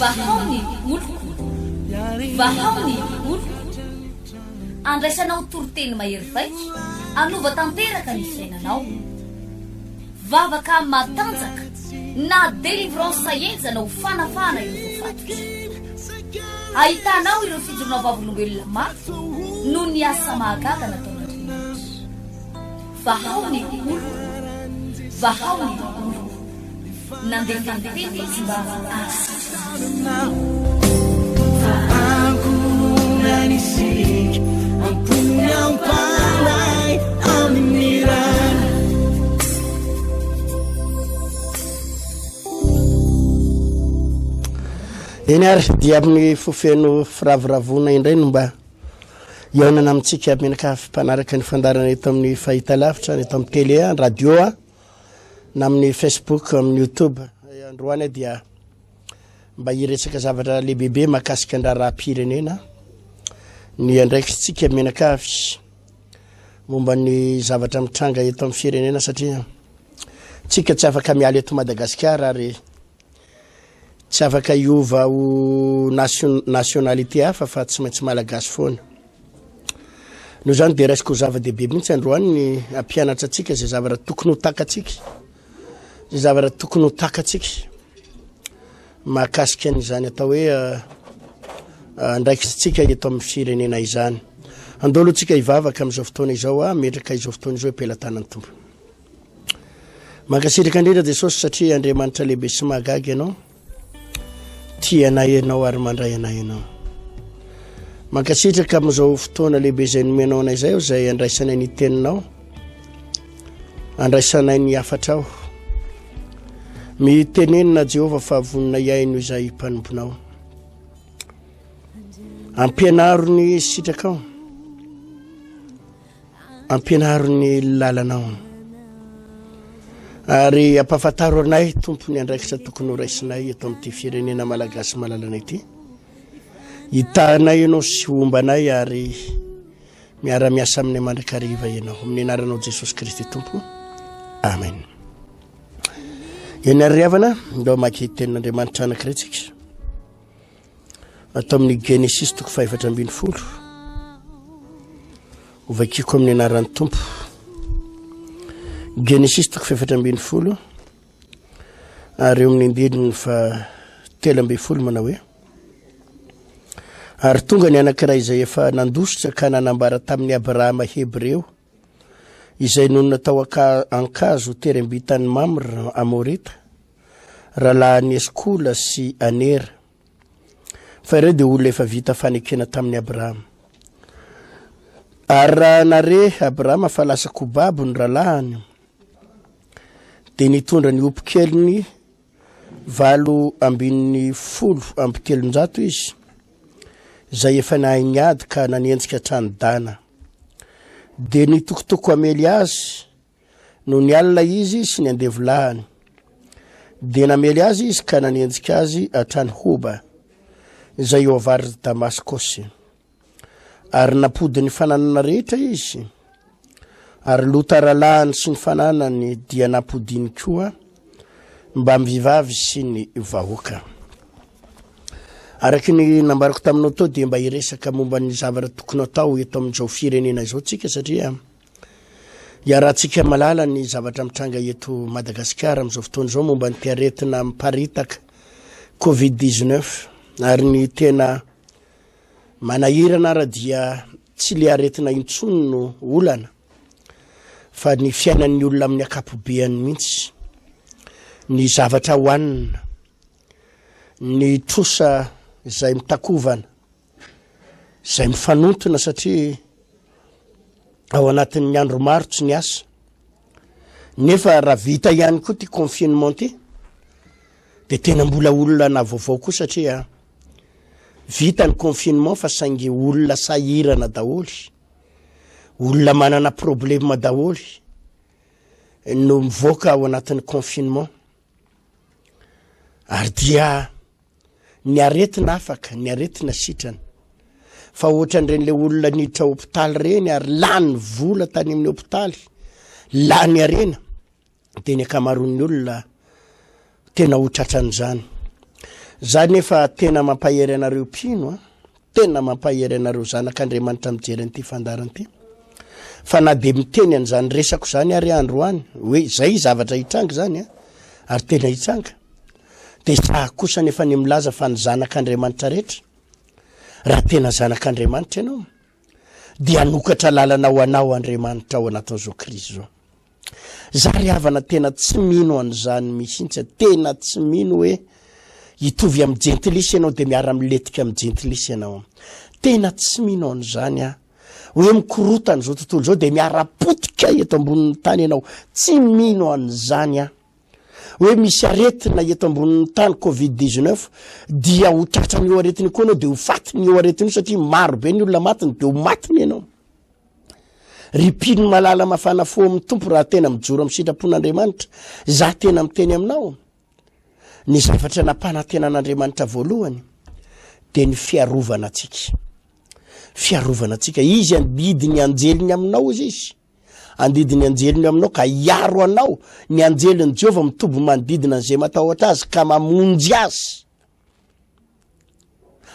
Vahao ny oloko, vahao ny oloko. Andraisanao toriteny mahery vaika hanova tanteraka ny fiainanao. Vavaka matanjaka na délivrance henjana ho fanafahana ireo voafatotra. Ahitanao ireo fijoroana vavolombelona mafy noho ny asa mahagaga nataon'Andriamanitra. Vahao ny oloko, vahao ny oloko. Nandefa ny teny izy mba hahasitrana azy. Eny ary dia amin'ny fo feno firavoravoana indray no mba hihaonana amintsika mianakavy mpanaraka ny fandaharana eto amin'ny fahitalavitra, eto amin'ny télé, radio na amin'ny Facebook, amin'ny YouTube. Androany dia mba hiresaka zavatra lehibebe mahakasika ny raharaham-pirenena, ny andraikitsika mianakavy momba ny zavatra mitranga eto amin'ny firenena satria tsika tsy afaka miala eto Madagasikara ary tsy afaka hiova ho nationalité hafa fa tsy maintsy malagasy foana. Noho izany dia raisiko ho zava-dehibe mihitsy androany ny hampianatra antsika izay zavatra tokony ho takatsika, izay zavatra tokony ho takatsika mahakasika an'izany atao hoe eh, andraikitsika eto amin'ny firenena izany. Andao aloha tsika hivavaka amin'izao fotoana izao, hametraka izao fotoana izao eo-pelatanan'ny Tompo. Mankasitraka indrindra Jesosy satria Andriamanitra lehibe sy mahagaga ianao. Tia anay ianao ary mandray anay ianao. Mankasitraka amin'izao fotoana lehibe izay nomenao anay izay izay andraisanay ny teninao. Andraisanay ny hafatrao. Mitenenina Jehovah fa vonona hihaino izay mpanomponao. Ampianaro ny sitrakao. Ampianaro ny lalanao ary ampafantaro anay Tompo ny andraikitra tokony ho raisinay eto amin'ity firenena malagasy malalana ity. Hitahanay ianao sy hombanay ary miara-miasa aminay mandrakariva ianao. Amin'ny anaranao Jesosy Kristy Tompo. Amen. Eny ary havana, ndao hamaky tenin'Andriamanitra anankiray tsika. Atao amin'ny Genesisy toko fahefatra ambin'ny folo. Hovakiko amin'ny anaran'ny Tompo. Genesisy toko fahefatra ambin'ny folo ary eo amin'ny andininy fa 13 manao hoe ary tonga ny anankiray izay efa nandositra ka nanambara tamin'i Abrahama Hebreo izay nonina tao ankazo terembitan'i Mamre Amorita rahalahin'i Eskola sy Anera, fa ireo dia olona efa vita fanekena tamin'i Abrahama. Ary raha nare Abrahama fa lasa kobabo ny rahalahiny, dia nitondra ny ompikeliny 318 izy, izay efa nahay niady ka nanenjika hatrany Dana. Dia nitokotoko hamely azy Nony alina izy sy ny andevolahiny. Dia namely azy izy ka nanenjika azy hatrany Hoba, izay eo avaratr'i Damaskosy. Ary nampody ny fananana rehetra izy, ary Lota rahalahiny sy ny fananany dia nampodiny koa, mbamin'ny vehivavy sy ny vahoaka. Araka ny nambarako taminao teo dia mba hiresaka momba ny zavatra tokony atao eto amin'izao firenena izao tsika satria Iarahantsika malala ny zavatra mitranga eto Madagasikara amin'izao fotoana izao momba ny aretina miparitaka Covid 19 ary ny tena manahirana ara dia tsy le aretina intsony no olana fa ny fiainan'ny olona amin'ny akapobeany mihitsy, ny zavatra hohanina, ny trosa izay mitakovana, izay mifanontona satria ao anatin'ny andro maro tsy niasa nefa raha vita ihany koa ty confinement ty de tena mbola olona na vaovao koa satria vita ny confinement fa saingy olona sahirana daholo olona manana problema daholo no mivoaka ao anatin'ny confinement ary dia Ny aretina afaka, ny aretina sitrana. Fa ohatran'ireny le olona niditra hopitaly ireny ary lany vola tany amin'ny hopitaly, lany harena, dia ny ankamaroan'ny olona tena ho tratran'izany. Za nefa tena mampahery anareo mpino a, tena mampahery anareo zanak'Andriamanitra mijery an'ity fandaharana ity, fa na dia miteny an'izany resako izany ary aho androany, hoe izay zavatra hitranga izany a, ary tena hitranga, dia za kosa nefa ny milaza fa ny zanak'Andriamanitra rehetra, raha tena zanak'Andriamanitra ianao, dia hanokatra lalana ho anao Andriamanitra ao anatin'izao krizy izao. Za ry havana tena tsy mino an'izany mihitsy, tena tsy mino hoe hitovy amin'ny jentilisa ianao dia miara-milentika amin'ny jentilisa ianao. Tena tsy mino an'izany aho. Hoe mikorotana izao tontolo izao dia miara-potika eto ambonin'ny tany ianao. Tsy mino an'izany aho. Hoe misy aretina eto ambonin'ny tany covid 19 dia ho tratran'io aretina io koa ianao dia ho fatin'io aretina io satria maro be ny olona matiny dia ho matiny ianao. Ry mpino malala mafana fo amin'ny Tompo raha tena mijoro amin'ny sitrapon'Andriamanitra, za tena miteny aminao, ny zavatra nampanantenan'Andriamanitra voalohany dia ny fiarovana antsika. Fiarovana antsika. Izy andidy ny anjeliny aminao izy izy. Andidy ny anjeliny aminao ka hiaro anao. Ny anjelin'i Jehovah mitoby manodidina an'izay matahotra azy ka mamonjy azy.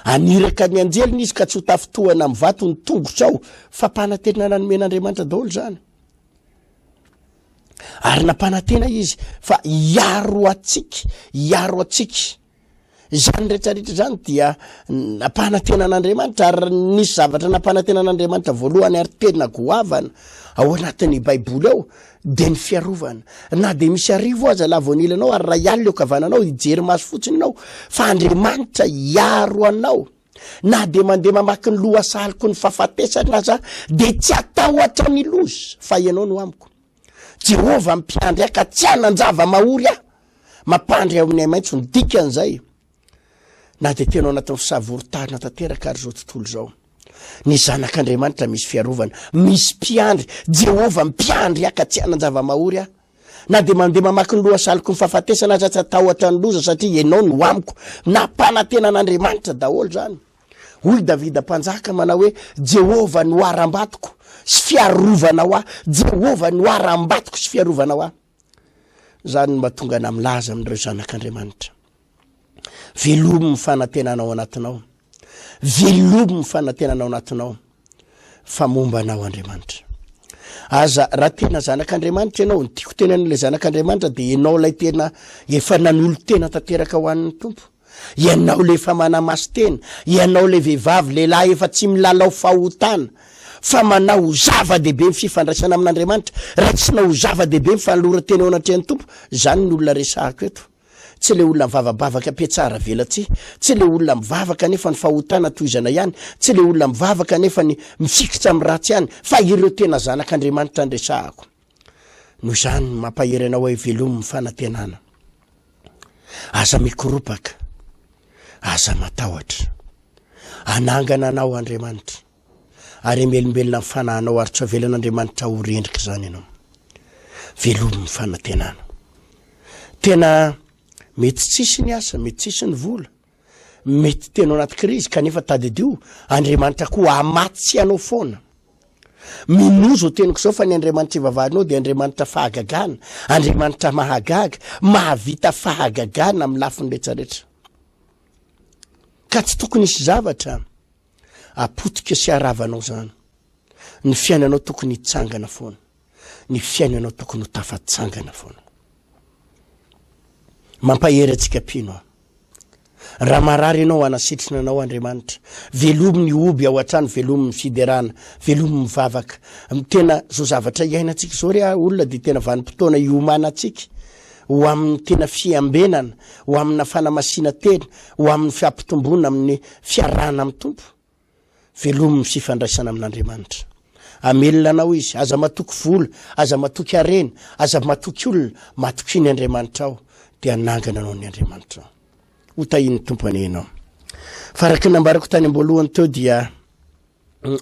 Aniraka ny anjeliny izy ka tsy ho tafintohana amin'ny vato ny tongotrao. Fampanantenana nomen'Andriamanitra daholo izany. Ary nampanantena izy fa hiaro antsika, hiaro antsika. Izany rehetrarehetra izany dia nampanantenan'Andriamanitra ary nisy zavatra nampanantenan'Andriamanitra voalohany ary tena goavana ao anatin'ny Baiboly ao dia ny fiarovana. Na dia misy arivo aza laha vao ny ilanao ary ray alina eo ankavananao, hijery maso fotsiny ianao fa Andriamanitra hiaro anao. Na dia mandeha mamaky ny lohasaliko ny fahafatesana aza dia tsy hatahotra ny loza fa ianao no amiko. Jehovah mpiandry ahy ka tsy hanan-java-mahory aho. Mampandry aho amin'ny ahi-maitso ny dikan'izay. Na dia tena ao anatin'ny fisavoritahana tanteraka ary izao tontolo izao. Ny zanak'Andriamanitra misy fiarovana, misy mpiandry. Jehovah mpiandry ahy ka tsy hanan-java-mahory aho. Na dia mandeha mamaky ny lohasaliko ny fahafatesana aza tsy hatahotra ny loza satria ianao no amiko. Nampanantena an'Andriamanitra daholo izany. Hoy Davida mpanjaka manao hoe, Jehovah no harambatoko sy fiarovana ho ahy. Jehovah no harambatoko sy fiarovana ho ahy. Izany no mahatonga anà milaza amin'ireo zanak'Andriamanitra. Velomy ny fanantenana ao anatinao. Velomy ny fanantenana ao anatinao fa momba anao Andriamanitra. Aza raha tena zanak'Andriamanitra ianao, ny tiako tenenina ilay zanak'Andriamanitra dia ianao ilay tena efa nanolo-tena tanteraka ho an'ny Tompo. Ianao ilay efa manamasy-tena, ianao ilay vehivavy, lehilahy efa tsy milalao fahotana fa manao ho zava-dehibe ny fifandraisana amin'Andriamanitra, raisina ho zava-dehibe ny fanoloran-tena eo anatrehan'ny Tompo, izany ny olona resahako eto. Tsy ilay olona mivavabavaka mpiatsara velatsihy, tsy ilay olona mivavaka nefa ny fahotana tohizana ihany, tsy ilay olona mivavaka nefa ny mifikitra amin'ny ratsy ihany, fa ireo tena zanak'Andriamanitra no resahako. Noho izany, mampahery anao aho velomy ny fanantenana. Aza mikoropaka, aza matahotra. Hanangana anao Andriamanitra, ary hamelombelona ny fanahinao, ary tsy havelan'Andriamanitra ho rendrika izany ianao. Velomy ny fanantenana. Tena mety tsisy ny asa, mety tsisy ny vola, mety tena ao anaty krizy, kanefa tadidio, Andriamanitra koa hamatsy anao foana. Minoa izao teniko izao fa ny Andriamanitra ivavahanao dia Andriamanitra fahagagana, Andriamanitra mahagaga, mahavita fahagagana amin'ny lafiny rehetrarehetra. Ka tsy tokony hisy zavatra apotika sy haravanao izany. Ny fiainanao tokony hitsangana foana. Ny fiainanao tokony ho tafatsangana foana. Mampahery antsika mpino aho. Raha marary ianao, hanasitrana anao Andriamanitra. Velomy ny hoby ao an-trano, velomy ny fiderana, velomy ny vavaka. Tena izao zavatra iainantsika izao ry olona dia tena vanim-potoana iomanantsika ho amin'ny tena fiambenana, ho amina fanamasinan-tena, ho amin'ny fampitomboana amin'ny fiarahana amin'ny Tompo. Velomy ny fifandraisana amin'Andriamanitra. Hamelona anao Izy. Aza matoky vola, aza matoky harena, aza matoky olona, matokia ny Andriamanitrao, dia hanangana anao ny Andriamanitrao. Ho tahian'ny Tompo anie ianao. Fa araka ny nambarako tany am-boalohany teo dia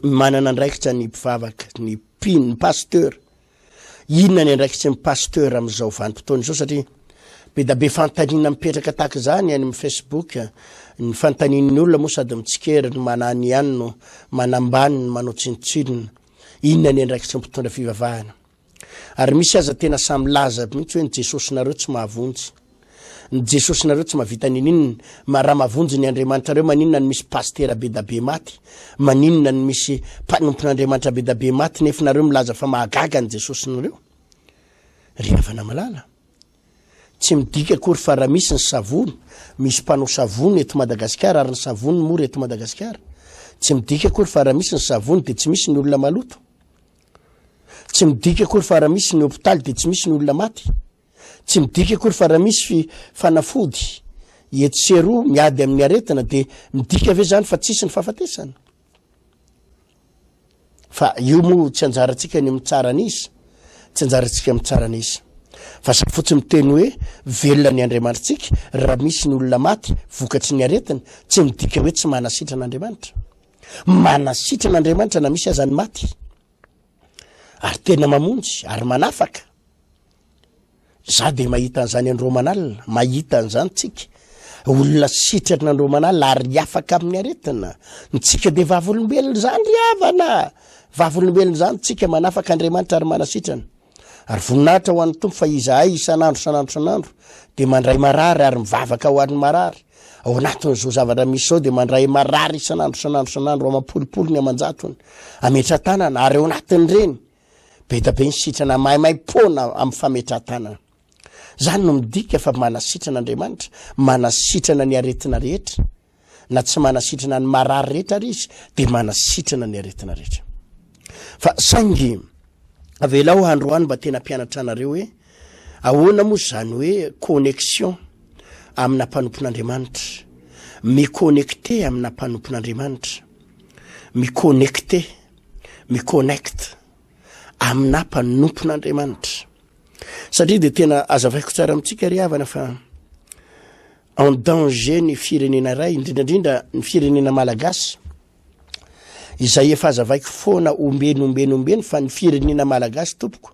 manana andraikitra ny mpivavaka, ny mpino, ny pasteur. Inona ny andraikitry ny pasteur amin'izao vanim-potoana izao satria be da be fanontaniana mipetraka tahaka izany any amin'ny Facebook. Ny fanontanian'ny olona moa sady mitsikera no manany ihany no manambany no manao tsinontsinona. Inona ny andraikitry ny mpitondra fivavahana? Ary misy aza tena samy milaza mihitsy hoe ny Jesosinareo tsy mahavonjy. Ny Jesosinareo tsy mahavita ninininona. Ma raha mahavonjy ny Andriamanitrareo maninona no misy pasitera be da be maty? Maninona no misy mpanompon'Andriamanitra be da be maty nefa nareo milaza fa mahagaga ny Jesosinareo? Ry havana malala, tsy midika akory fa raha misy ny savony, misy mpanao savony eto Madagasikara ary ny savony mora eto Madagasikara. Tsy midika akory fa raha misy ny savony dia tsy misy ny olona maloto. Tsy midika akory fa raha misy ny hopitaly dia tsy misy ny olona maty. Tsy midika akory fa raha misy fi fanafody etsy sy eroa miady amin'ny aretina dia midika ve zany fa tsisy ny fahafatesana? Fa io moa tsy anjarantsika ny mitsara an'iza, tsy anjarantsika mitsara an'iza. Fa za fotsiny miteny hoe velona ny Andriamanitritsika, raha misy ny olona maty vokatry ny aretina, tsy midika hoe tsy manasitrana Andriamanitra. Manasitrana Andriamanitra na misy aza ny maty. Ary tena mamonjy ary manafaka. Za dia mahita an'izany andro aman'alina, mahita an'izany tsika. Olona sitrana andro aman'alina ary afaka amin'ny aretina. Ny tsika dia vavolombelona izany ry havana. Vavolombelona izany tsika manafaka Andriamanitra ary manasitrana. Ary voninahitra ho an'ny Tompo fa izahay isan'andro isan'andro isan'andro dia mandray marary ary mivavaka ho an'ny marary. Ao anatin'izao zavatra misy izao dia mandray marary isan'andro isan'andro isan'andro amam-polopolony aman-jatony ametra-tanana ary ao anatin'ireny Be da be ny sitrana maimaimpoana amin'ny fametrahan-tanana. Izany no midika fa manasitrana Andriamanitra, manasitrana ny aretina rehetra. Na tsy manasitrana ny marary rehetra ary izy, dia manasitrana ny aretina rehetra. Fa saingy avelao androany mba tena mpianatra anareo hoe ahoana moa izany hoe connexion amina mpanompon'Andriamanitra, mi-connecter amina mpanompon'Andriamanitra, mi-connecter. mi-connect aminà mpanompon'Andriamanitra. Satria dia tena azavaiko tsara amintsika ry havana fa en danger ny firenena iray, indrindra indrindra ny firenena malagasy, izay efa azavaiko foana ombeny ombeny ombeny fa ny firenena malagasy tompoko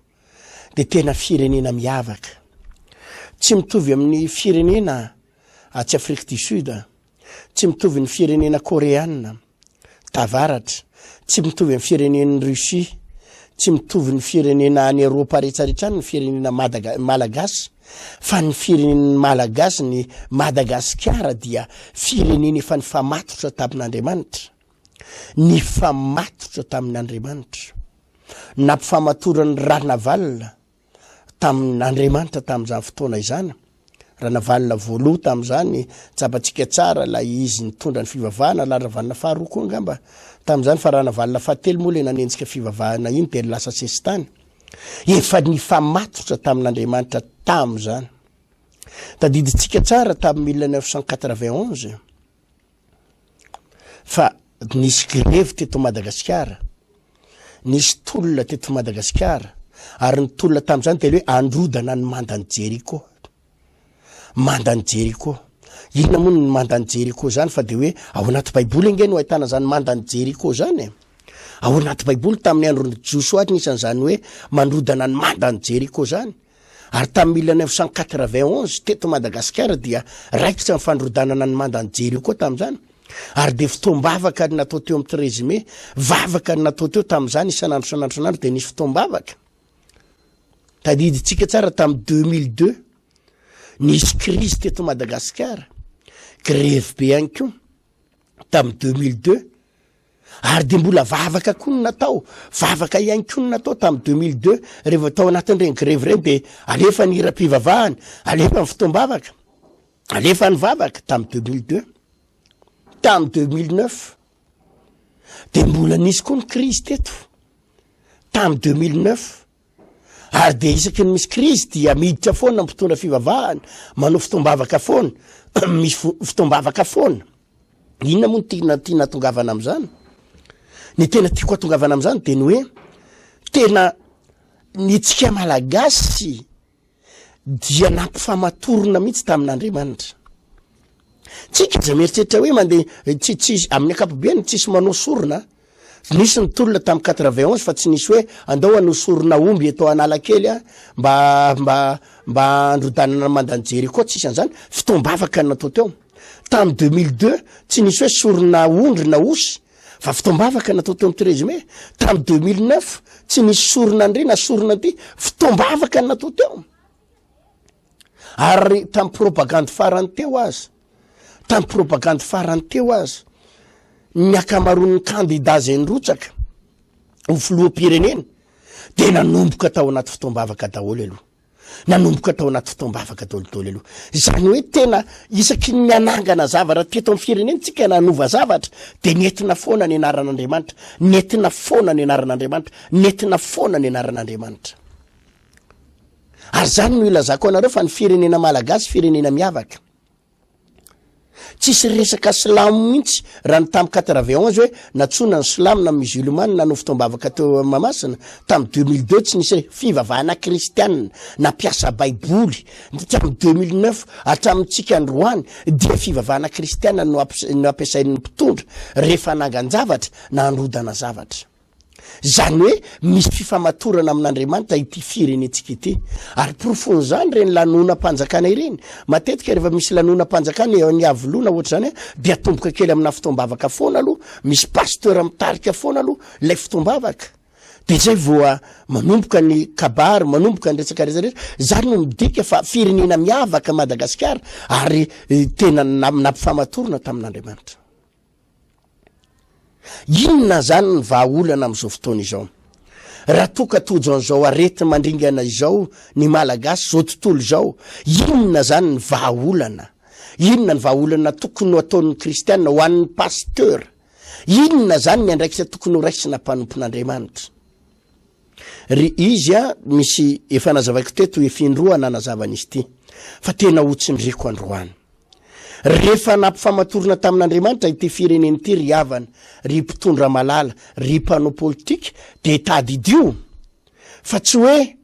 dia tena firenena miavaka. Tsy mitovy amin'ny firenena atsy Afrique du Sud, tsy mitovy ny firenena koreana, tavaratra, tsy mitovy amin'ny firenen'i Russie, tsy mitovy ny firenena any Eropa rehetrarehetra any ny firenena Madaga- malagasy, fa ny firenen'ny malagasy, ny Madagasikara dia firenena efa nifamatotra tamin'Andriamanitra, nifamatotra tamin'Andriamanitra, nampifamatoran'i Ranavalona tamin' Andriamanitra tamin'izany fotoana izany. Ranavalona voaloha tamin'izany, tsapantsika tsara ilay izy nitondra ny fivavahana, Ranavalona faharoa koa angamba tamin'izany, fa Ranavalona fahatelo moa ilay nanenjika fivavahana iny dia lasa sesitany. Efa nifamatotra tamin'Andriamanitra tamin'izany. Tadidintsika tsara tamin'ny 1991 fa nisy grevy teto Madagasikara, nisy tolona teto Madagasikara, ary ny tolona tamin'izany dia hoe androdana ny mandan'i Jeriko. Mandan'i Jeriko. Inona moa ny mandan'i Jeriko izany fa dia hoe ao anaty Baiboly ange no ahitana izany mandan'i Jeriko izany e. Ao anaty Baiboly tamin'ny andron'i Josoa nisy an'izany hoe mandrodana ny mandan'i Jeriko izany. Ary tamin'ny 1991 teto Madagasikara dia raikitra ny fandrodanana ny mandan'i Jeriko tamin'izany. Ary dia fotoam-bavaka ny natao teo amin'ny 13 mai, vavaka ny natao teo tamin'izany isan'andro isan'andro isan'andro dia nisy fotoam-bavaka. Tadidintsika tsara tamin'ny 2002 nisy krizy teto Madagasikara, grevy be ihany koa tamin'ny 2002. Ary dia mbola vavaka koa no natao, vavaka ihany koa no natao tamin'ny 2002, rehefa tao anatin'ireny grevy ireny dia alefa ny hiram-pivavahana, alefa ny fotoam-bavaka, alefa ny vavaka tamin'ny 2002. Tamin'ny 2009 dia mbola nisy koa ny krizy teto, tamin'ny 2009. Ary dia isaky ny misy krizy dia miditra foana ny mpitondra fivavahana, manao fotoam-bavaka foana, misy fotoam-bavaka foana. Inona moa no tiana tiana atongavana amin'izany? Ny tena tiako atongavana amin'izany dia ny hoe tena ny tsika malagasy dia nampifamatorina mihitsy tamin'Andriamanitra. Tsika aza mieritreritra hoe mandeha tsy tsy amin'ny ankapobeny tsisy manao sorona. Nisy ny tolona tamin'ny 91 fa tsy nisy hoe andao hanao sorona omby eto Analakely a mba mba mba handrodanana ny mandan'i Jeriko tsisy an'izany. Fotoam-bavaka no natao teo. Tamin'ny 2002 tsy nisy hoe sorona ondry na osy fa fotoam-bavaka natao teo amin'ny 13 mai. Tamin'ny 2009 tsy nisy sorona an'ry na sorona an'ity, fotoam-bavaka no natao teo. Ary tamin'ny propagandy farany teo aza, tamin'ny propagandy farany teo aza, ny ankamaroan'ny kandida izay nirotsaka ho filoham-pirenena dia nanomboka tao anaty fotoam-bavaka daholo aloha. Nanomboka tao anaty fotoam-bavaka daholo aloha. Izany hoe tena isaky ny nanangana zavatra teto amin'ny firenena tsika nanova zavatra dia nentina foana ny anaran'Andriamanitra, nentina foana ny anaran'Andriamanitra, nentina foana ny anaran'Andriamanitra. Ary izany no ilazako anareo fa ny firenena malagasy firenena miavaka. Tsisy resaka silamo mihitsy raha ny tamin'ny 91 hoe natsoina ny silamo na musulman nanao fotoam-bavaka teo Mahamasina, tamin'ny 2002 tsy nisy fivavahana kristianina nampiasa baiboly, tamin'ny 2009 hatramin'ny tsika androany dia fivavahana kristianina no ampiasain'ny mpitondra rehefa hanangan-javatra na handrodana zavatra. Izany hoe misy fifamatorana amin'Andriamanitra ity firenentsika ity. Ary porofon'izany ireny lanonam-panjakana ireny. Matetika rehefa misy lanonam-panjakana eo any Iavoloha na ohatr'izany dia atomboka kely amina fotoam-bavaka foana aloha, misy pasteur mitarika foana aloha ilay fotoam-bavaka. Dia izay vao manomboka ny kabary, manomboka ny resaka rehetra rehetra. Izany no midika fa firenena miavaka Madagasikara ary tena nampifamatorana tamin'Andriamanitra. Inona izany ny vahaolana amin'izao fotoana izao? Raha toa ka tojo an'izao areti-mandringana izao ny Malagasy, izao tontolo izao, inona izany ny vahaolana? Inona ny vahaolana tokony ho ataon'ny kristiana ho an'ny pasteur? Inona izany ny andraikitra tokony ho raisina mpanompon'Andriamanitra? Ry izy a, misy efa nazavaiko teto efindroa nanazava an'izy ity, fa tena ho tsindriko androany. Rehefa nampifamatorina tamin'Andriamanitra ity firenena ity ry havana, ry mpitondra malala, ry mpanao politika, dia tadidio fa tsy hoe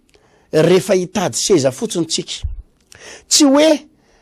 rehefa hitady seza fotsiny tsika, tsy hoe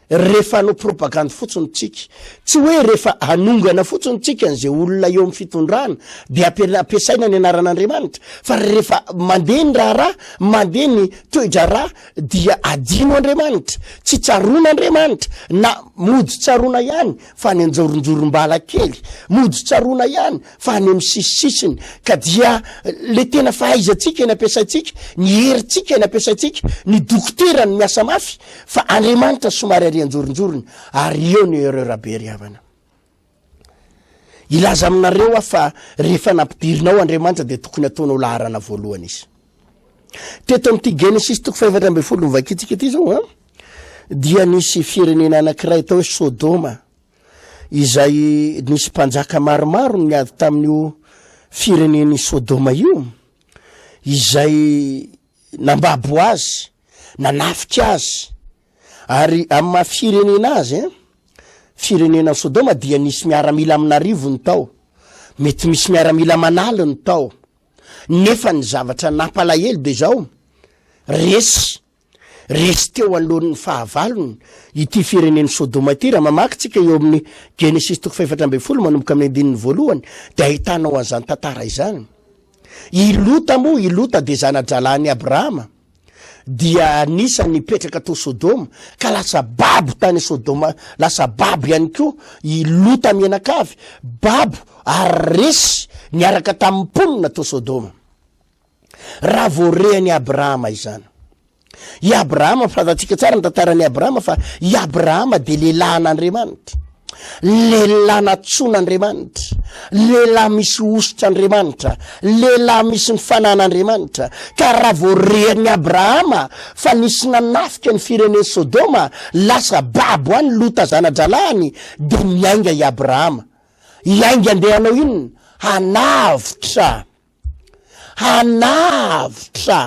rehefa hanao propagandy fotsiny tsika, tsy hoe rehefa hanongana fotsiny tsika an'izay olona eo amin'ny fitondrana dia ampiasaina ny anaran'Andriamanitra, fa rehefa mandeha ny raharaha, mandeha ny toe-draharaha dia adino Andriamanitra, tsy tsaroana Andriamanitra, na mody tsaroana ihany fa any anjoronjorom-bala kely, mody tsaroana ihany fa any amin'ny sisisisiny, ka dia le tena fahaizantsika ny ampiasaintsika, ny herintsika ny ampiasaintsika, ny dokotera no miasa mafy, fa Andriamanitra somary ary anjoronjorony, ary eo ny erreur be ry havana. Hilaza aminareo aho fa rehefa nampidirinao Andriamanitra dia tokony ataonao laharana voalohany izy. Teto amin'ity Genesisy toko fahefatra ambin'ny folo novakintsika ity izao an, dia nisy firenena anankiray atao hoe Sodoma izay nisy mpanjaka maromaro niady tamin'io firenen'i Sodoma io izay nambabo azy, nanafika azy, ary amin'ny maha firenena azy eh, firenena Sodoma dia nisy miaramila amin'arivony tao, mety misy miaramila aman'aliny tao, nefa ny zavatra nampalahelo dia izao, resy, resy teo anoloan'ny fahavalony ity firenen'i Sodoma ity, raha mamaky tsika eo amin'ny Genesisy toko fahefatra ambin'ny folo manomboka amin'ny andininy voalohany dia ahitanao an'izany tantara izany. I Lota moa, i Lota dia zana-drahalahin'i Abrahama, dia anisan'ny nipetraka tao Sodoma, ka lasa babo tany Sodoma, lasa babo ihany koa i Lota mianakavy, babo ary resy niaraka tamin'ny mponina tao Sodoma. Raha vao rehan'i Abrahama izany. I Abrahama, fantatsika tsara ny tantaran'i Abrahama fa i Abrahama dia lehilahin'Andriamanitra. Lehilahy nantsoin'Andriamanitra, lehilahy misy hosotr'Andriamanitra, lehilahy misy ny fanan'Andriamanitra. Ka raha vao rehan'i Abrahama fa nisy nanafika ny firenen'i Sodoma, lasa babo any Lota zana-dralahiny, dia niainga i Abrahama. Hiainga andeha hanao inona? Hanavotra. Hanavotra!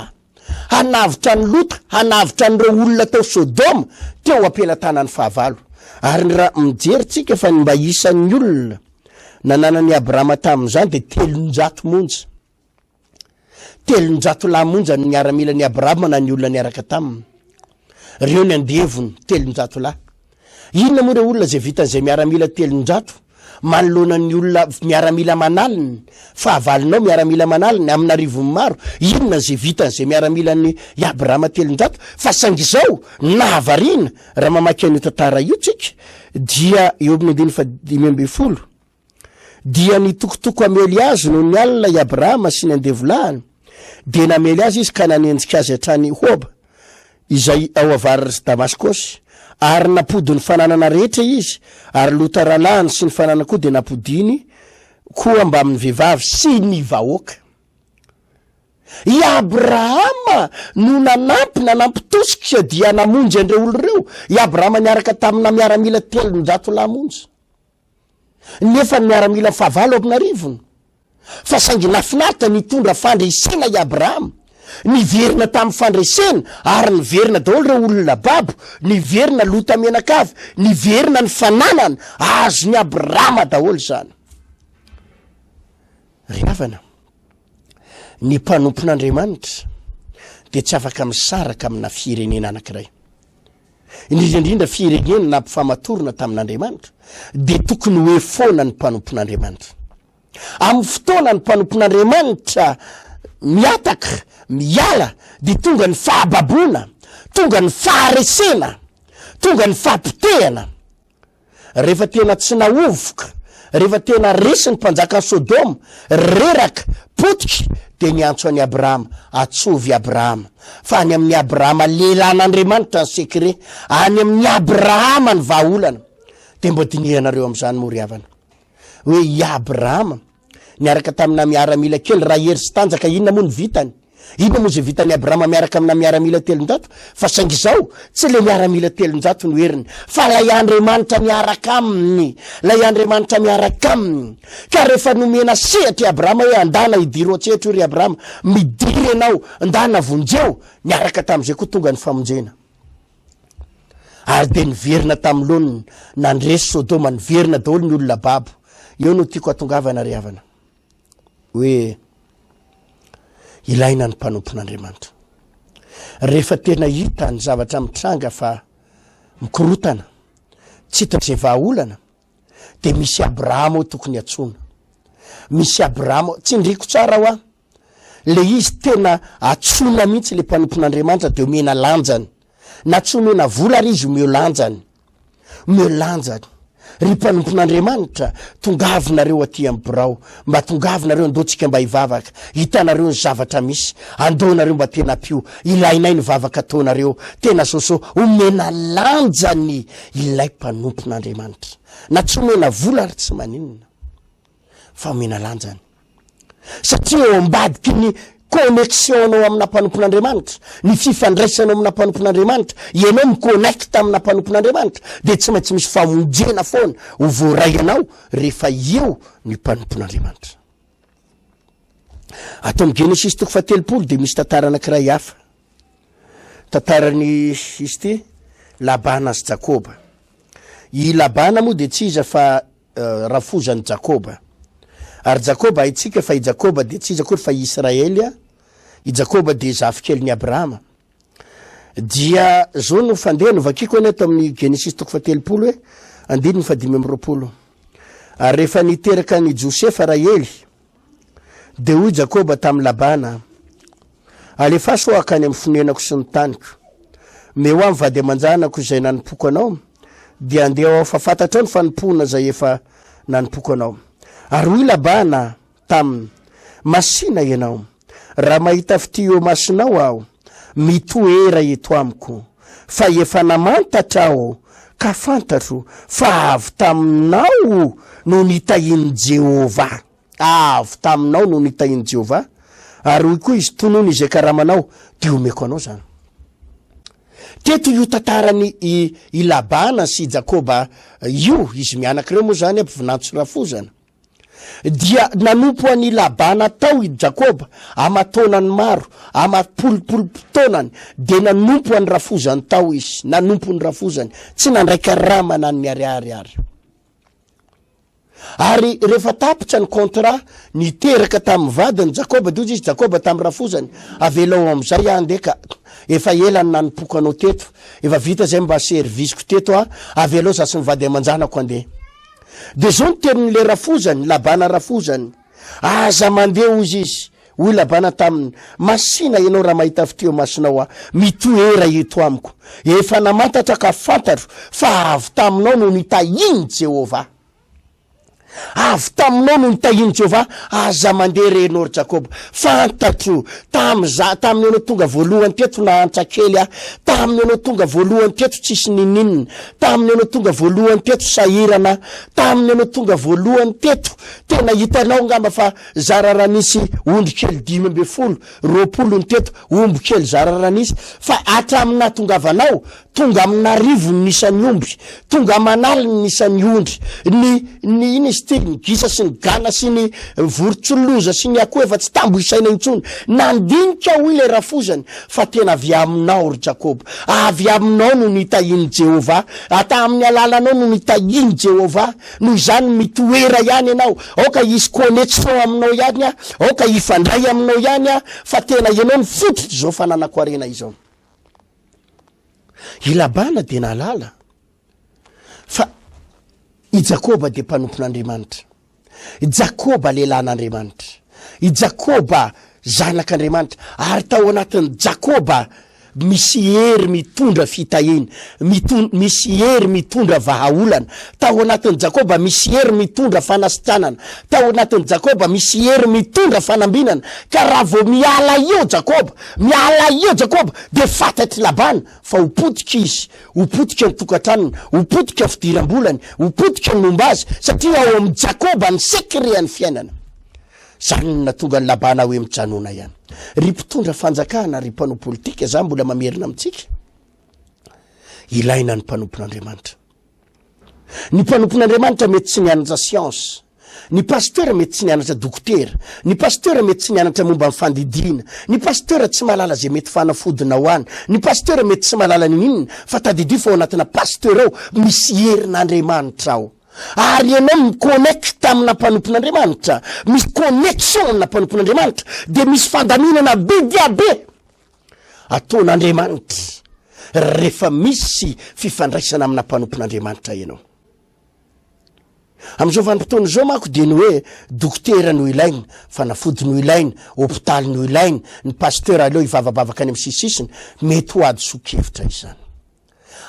Hanavotra an'i Lota, hanavotra an'ireo olona tao Sodoma, teo am-pelatanan'ny fahavalo. Ary raha mijery tsika fa ny mba isan'ny olona nananan'i Abrahama tamin'izany dia 300 monja. 300 lahy monja ny miaramilan'i Abrahama na ny olona niaraka taminy. Ireo ny andevony, 300 lahy. Inona moa ireo olona izay vitan'izay miaramila 300 manoloana ny olona miaramila aman'aliny, fahavalonao miaramila aman'aliny, amin'arivony maro, inona izay vitan'izay miaramilan'i Abrahama 300? Fa saingy izao, nahavariana, raha mamaky an'io tantara io tsika, dia eo amin'ny andininy faha-15, Dia nitokotoko hamely azy nony alina i Abrahama sy ny andevolahiny, dia namely azy izy ka nanenjika azy hatrany Hoba. Izay ao avaratr'i Damaskosy, ary nampody ny fananana rehetra izy, ary Lota rahalahiny sy ny fananany koa dia nampodiany koa mbamin'ny vehivavy sy ny vahoaka. I Abrahama no nanampy, nanampy tosika dia namonjy an'ireo olona ireo. I Abrahama niaraka tamina miaramila 300 lahy monja. Nefa ny miaramila fahavalo amin'arivony. Fa saingy nahafinaritra nitondra fandresena i Abrahama. Niverina tamin'ny fandresena ary niverina daholo ireo olona babo, niverina Lota mianakavy, niverina ny fananana, azon'i Abrahama daholo izany. Ry havana, ny mpanompon'Andriamanitra dia tsy afaka misaraka amina firenena anankiray. Indrindra indrindra firenena nampifamatorina tamin'Andriamanitra dia tokony ho eo foana ny mpanompon'Andriamanitra. Amin'ny fotoana ny mpanompon'Andriamanitra mihataka, miala, dia tonga ny fahababoana, tonga ny faharesena, tonga ny fahapotehana. Rehefa tena tsy nahovoka, rehefa tena resy ny mpanjakan'i Sodoma, reraka, potika, dia niantso an'i Abrahama, Atsovy Abrahama. Fa any amin'i Abrahama lehilahin'Andriamanitra ny secret, any amin'i Abrahama ny vahaolana. Dia mba dinihanareo amin'izany moa ry havana. Hoe i Abrahama niaraka tamina miaramila kely, raha hery sy tanjaka inona moa no vitany? Inona moa izay vitan'i Abrahama miaraka amina miaramila 300? Fa saingy izao, tsy ilay miaramila 300 no heriny, fa ilay Andriamanitra miaraka aminy, ilay Andriamanitra miaraka aminy. Ka rehefa nomena sehatra i Abrahama hoe andana hidiro an-tsehatra io ry Abrahama, midira ianao, ndana vonjeo, niaraka tamin'izay koa tonga ny famonjena. Ary dia niverina tamin'ny laoniny, nandresy Sodoma, niverina daholo ny olona babo. Eo no tiako hatongavana ry havana, hoe ilaina ny mpanompon'Andriamanitra. Rehefa tena hita ny zavatra mitranga fa mikorotana, tsy hita izay vahaolana, dia misy Abrahama ao tokony hatsoina. Misy Abrahama, tsindriko tsara hoa, Le izy tena atsoina mihitsy le mpanompon'Andriamanitra de omena lanjany. Na tsy omena vola ary izy omeo lanjany. Omeo lanjany. Ry mpanompon'Andriamanitra, tongavo nareo aty amin'ny birao. Mba tongavo nareo andao tsika mba hivavaka. Hitanareo ny zavatra misy. Andao nareo mba tena ampio. Ilainay ny vavaka ataonareo. Tena soso. Omena lanjany ilay mpanompon'Andriamanitra. Na tsy omena vola ary tsy maninona. Fa omena lanjany. Satria eo ambadiky ny connexion-nao amina mpanompon'Andriamanitra, ny fifandraisanao amina mpanompon'Andriamanitra, ianao mi-connecte amina mpanompon'Andriamanitra, dia tsy maintsy misy famonjena foana ho voaray anao rehefa eo ny mpanompon'Andriamanitra. Ato amin'ny Genesisy toko faha-30 dia misy tantara anankiray hafa. Tantaran'i izy ity, Labana sy Jakoba. I Labana moa dia tsy iza fa rafozan'i Jakoba. Ary Jakoba, haintsika fa i Jakoba dia tsy iza akory fa i Israely, i Jakoba dia zafikelin'i Abrahama. Dia zao no fandeha, novakiko anie ato amin'ny Genesisy toko faha-30 hoe, andininy faha-25. Ary rehefa niteraka an'i Josefa Rahely, Dia hoy Jakoba tamin'i Labana, Alefaso aho hankany amin'ny fonenako sy ny taniko. Omeo ahy ny vady aman-janako izay nanompoako anao, dia handeha aho, fa fantatrao ny fanompoana izay efa nanompoako anao. Ary hoy Labana taminy, Masìna ianao, raha mahita fitia eo imasonao aho, mitoera eto amiko, fa efa namantatra aho ka fantatro fa avy taminao no nitahian'i Jehovah. Avy taminao no nitahian'i Jehovah. Ary hoy koa izy, Tonony izay karamanao, dia homeko anao izany. Teto io tantaran'i i, i Labana sy i Jakoba io, izy mianaka ireo moa izany, mpivinanto sy rafozana. Dia nanompo an' i Labana tao i Jakoba aman-taonany maro, amam-polopolom-taonany, dia nanompo an' ny rafozany tao izy, nanompo ny rafozany, tsy nandray karama na ny ariary ary. Ary rehefa tapitra ny contrat, niteraka tamin'ny vadiny Jakoba, dia hoy izy Jakoba tamin'ny rafozany, Avelao amin'izay aho andeha ka, efa ela no nanompoako anao teto, efa vita izay mba service-ko teto aho, avelao za sy ny vady aman-janako andeha. Dia izao ny tenin'ilay rafozany, Labana rafozany, Aza mandeha, hozy izy. Hoy Labana taminy, Masìna ianao raha mahita fitia eo imasonao aho, mitoera eto amiko. Efa namantatra ka fantatro fa avy taminao no nitahian'i Jehovah. Avy taminao no nitahian'i Jehovah, aza mandeha re ianao ry Jakoba. Fantatro, tamin'izaho, tamin'ny ianao tonga voalohany teto nahantra kely aho, tamin'ny ianao tonga voalohany teto tsisy ninininona, tamin'ny ianao tonga voalohany teto sahirana aho, tamin'ny ianao tonga voalohany teto, tena hitanao angamba fa zara raha nisy ondry kely 15, 20 ny teto, omby kely zara raha nisy, fa hatramin'ny nahatongavanao, Tonga amin'arivony ny isan'ny omby, tonga aman'aliny ny isan'ny ondry, ny ny inona izy ity, ny gisa sy ny gana sy ny vorontsiloza sy ny akoho efa tsy tambo isaina intsony. Nandinika hoy ilay rafozany fa tena avy aminao ry Jakoba, avy aminao no nitahian'i Jehovah, tamin'ny alalanao no nitahian'i Jehovah, noho izany mitoera ihany ianao, aoka hisy connexion aminao ihany aho, aoka hifandray aminao ihany aho, fa tena ianao no fototr'izao fananako harena izao. I Labana dia nahalala fa i Jakoba dia mpanompon'Andriamanitra. I Jakoba lehilahin'Andriamanitra. I Jakoba zanak'Andriamanitra. Ary tao anatin'i Jakoba misy hery mitondra fitahiana, misy hery mitondra vahaolana. Tao anatin'i Jakoba misy hery mitondra fanasitranana. Tao anatin'i Jakoba misy hery mitondra fanambinana. Ka raha vao miala eo Jakoba, Miala eo Jakoba, dia fantatr'i Labana fa ho potika izy, ho potika ny tokantranony, ho potika ny fidiram-bolany, ho potika ny momba azy, satria ao amin'i Jakoba ny secret-n'ny fiainana. Izany no nahatonga an'i Labana hoe mijanona ihany. Ry mpitondra fanjakana, ry mpanao politika, za mbola mamerina amintsika, ilaina ny mpanompon'Andriamanitra. Ny mpanompon'Andriamanitra mety tsy nianatra siansa, ny pasteur mety tsy nianatra dokotera, ny pasteur mety tsy nianatra momba ny fandidiana, ny pasteur tsy mahalala izay mety fanafodina ho any, ny pasteur mety tsy mahalala n'inon'inona, fa tadidio fa ao anatina pasteur ao misy herin'Andriamanitra ao. Ary ianao mi-connecte amina mpanompon'Andriamanitra, misy connexion amina mpanompon'Andriamanitra, dia misy fandaminana be dia be. Ataon'Andriamanitra rehefa misy fifandraisana amina mpanompon'Andriamanitra ianao. Amin'izao vanim-potoana izao manko dia ny hoe dokotera no ilaina, fanafody no ilaina, hopitaly no ilaina, ny pasteur aleo hivavabavaka any amin'ny sisisiny, mety ho hadisoan-kevitra izany.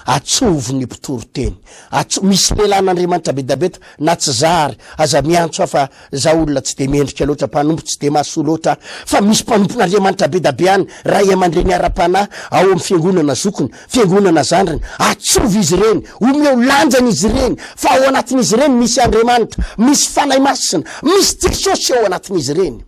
Atsovy ny mpitory teny. Atso, misy lehilahin'Andriamanitra bedabeta, na tsy za ary, aza miantso aho fa za olona tsy de mendrika loatra, mpanompo tsy de mahasoa loatra aho, fa misy mpanompon'Andriamanitra bedabe any, ray aman-dreny ara-panahy, ao amin'ny fiangonana zokiny, fiangonana zandriny, atsovy izy ireny, omeo lanjany izy ireny, fa ao anatin'izy ireny misy Andriamanitra, misy Fanahy Masina, misy Jesosy ao anatin'izy ireny.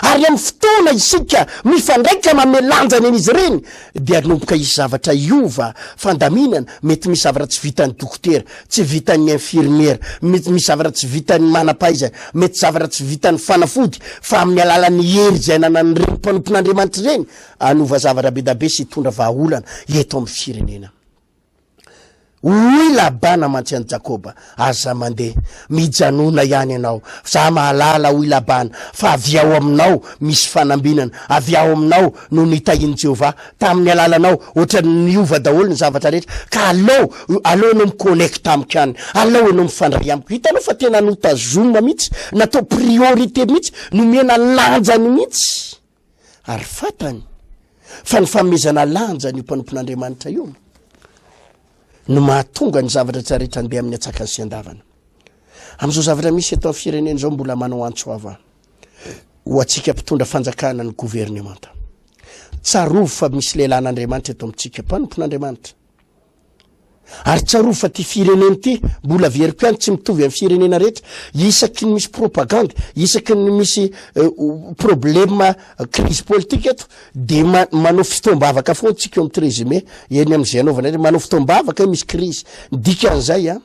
Ary amin'ny fotoana isika mifandraika manome lanjany an'izy ireny dia hanomboka hisy zavatra hiova, fandaminana, mety misy zavatra tsy vitan'ny dokotera, tsy vitan'ny infirmiera, mety misy zavatra tsy vitan'ny manam-pahaizana, mety zavatra tsy vitan'ny fanafody, fa amin'ny alalan'ny hery izay ananan'ireny mpanompon'Andriamanitra ireny, hanova zavatra be dia be sy hitondra vahaolana eto amin'ny firenena. Hoy Labana mantsy an'i Jakoba, Aza mandeha, mijanona ihany ianao. Za mahalala, hoy Labana, fa avy ao aminao misy fanambinana, avy ao aminao no nitahian'i Jehovah, tamin'ny alalanao, ohatran'ny niova daholo ny zavatra rehetra, ka aleo, aleo ianao mi-connecte amiko ihany, aleo ianao mifandray amiko. Hitanao fa tena notazomina mihitsy, natao priorité mihitsy, nomena lanjany mihitsy. Ary fantany fa ny fanomezana lanja an'io mpanompon'Andriamanitra io no mahatonga ny zavatra tsy rehetra handeha amin'ny atsakany sy andavana. Amin'izao zavatra misy eto amin'ny firenena izao mbola manao antso avo ho antsika mpitondra fanjakana ny governemanta. Tsarovy fa misy lehilahin'Andriamanitra eto amintsika, mpanompon'Andriamanitra. Ary tsarovy fa ty firenena ity, mbola averiko ihany, tsy mitovy amin'ny firenena rehetra, isaky ny misy propagande, isaky ny misy problème crise politique eto, de manao fotoam-bavaka foana tsika eo amin'ny treize mai, eny amin'izay anaovana eny, manao fotoam-bavaka hoe misy crise. Ny dikan'izay an,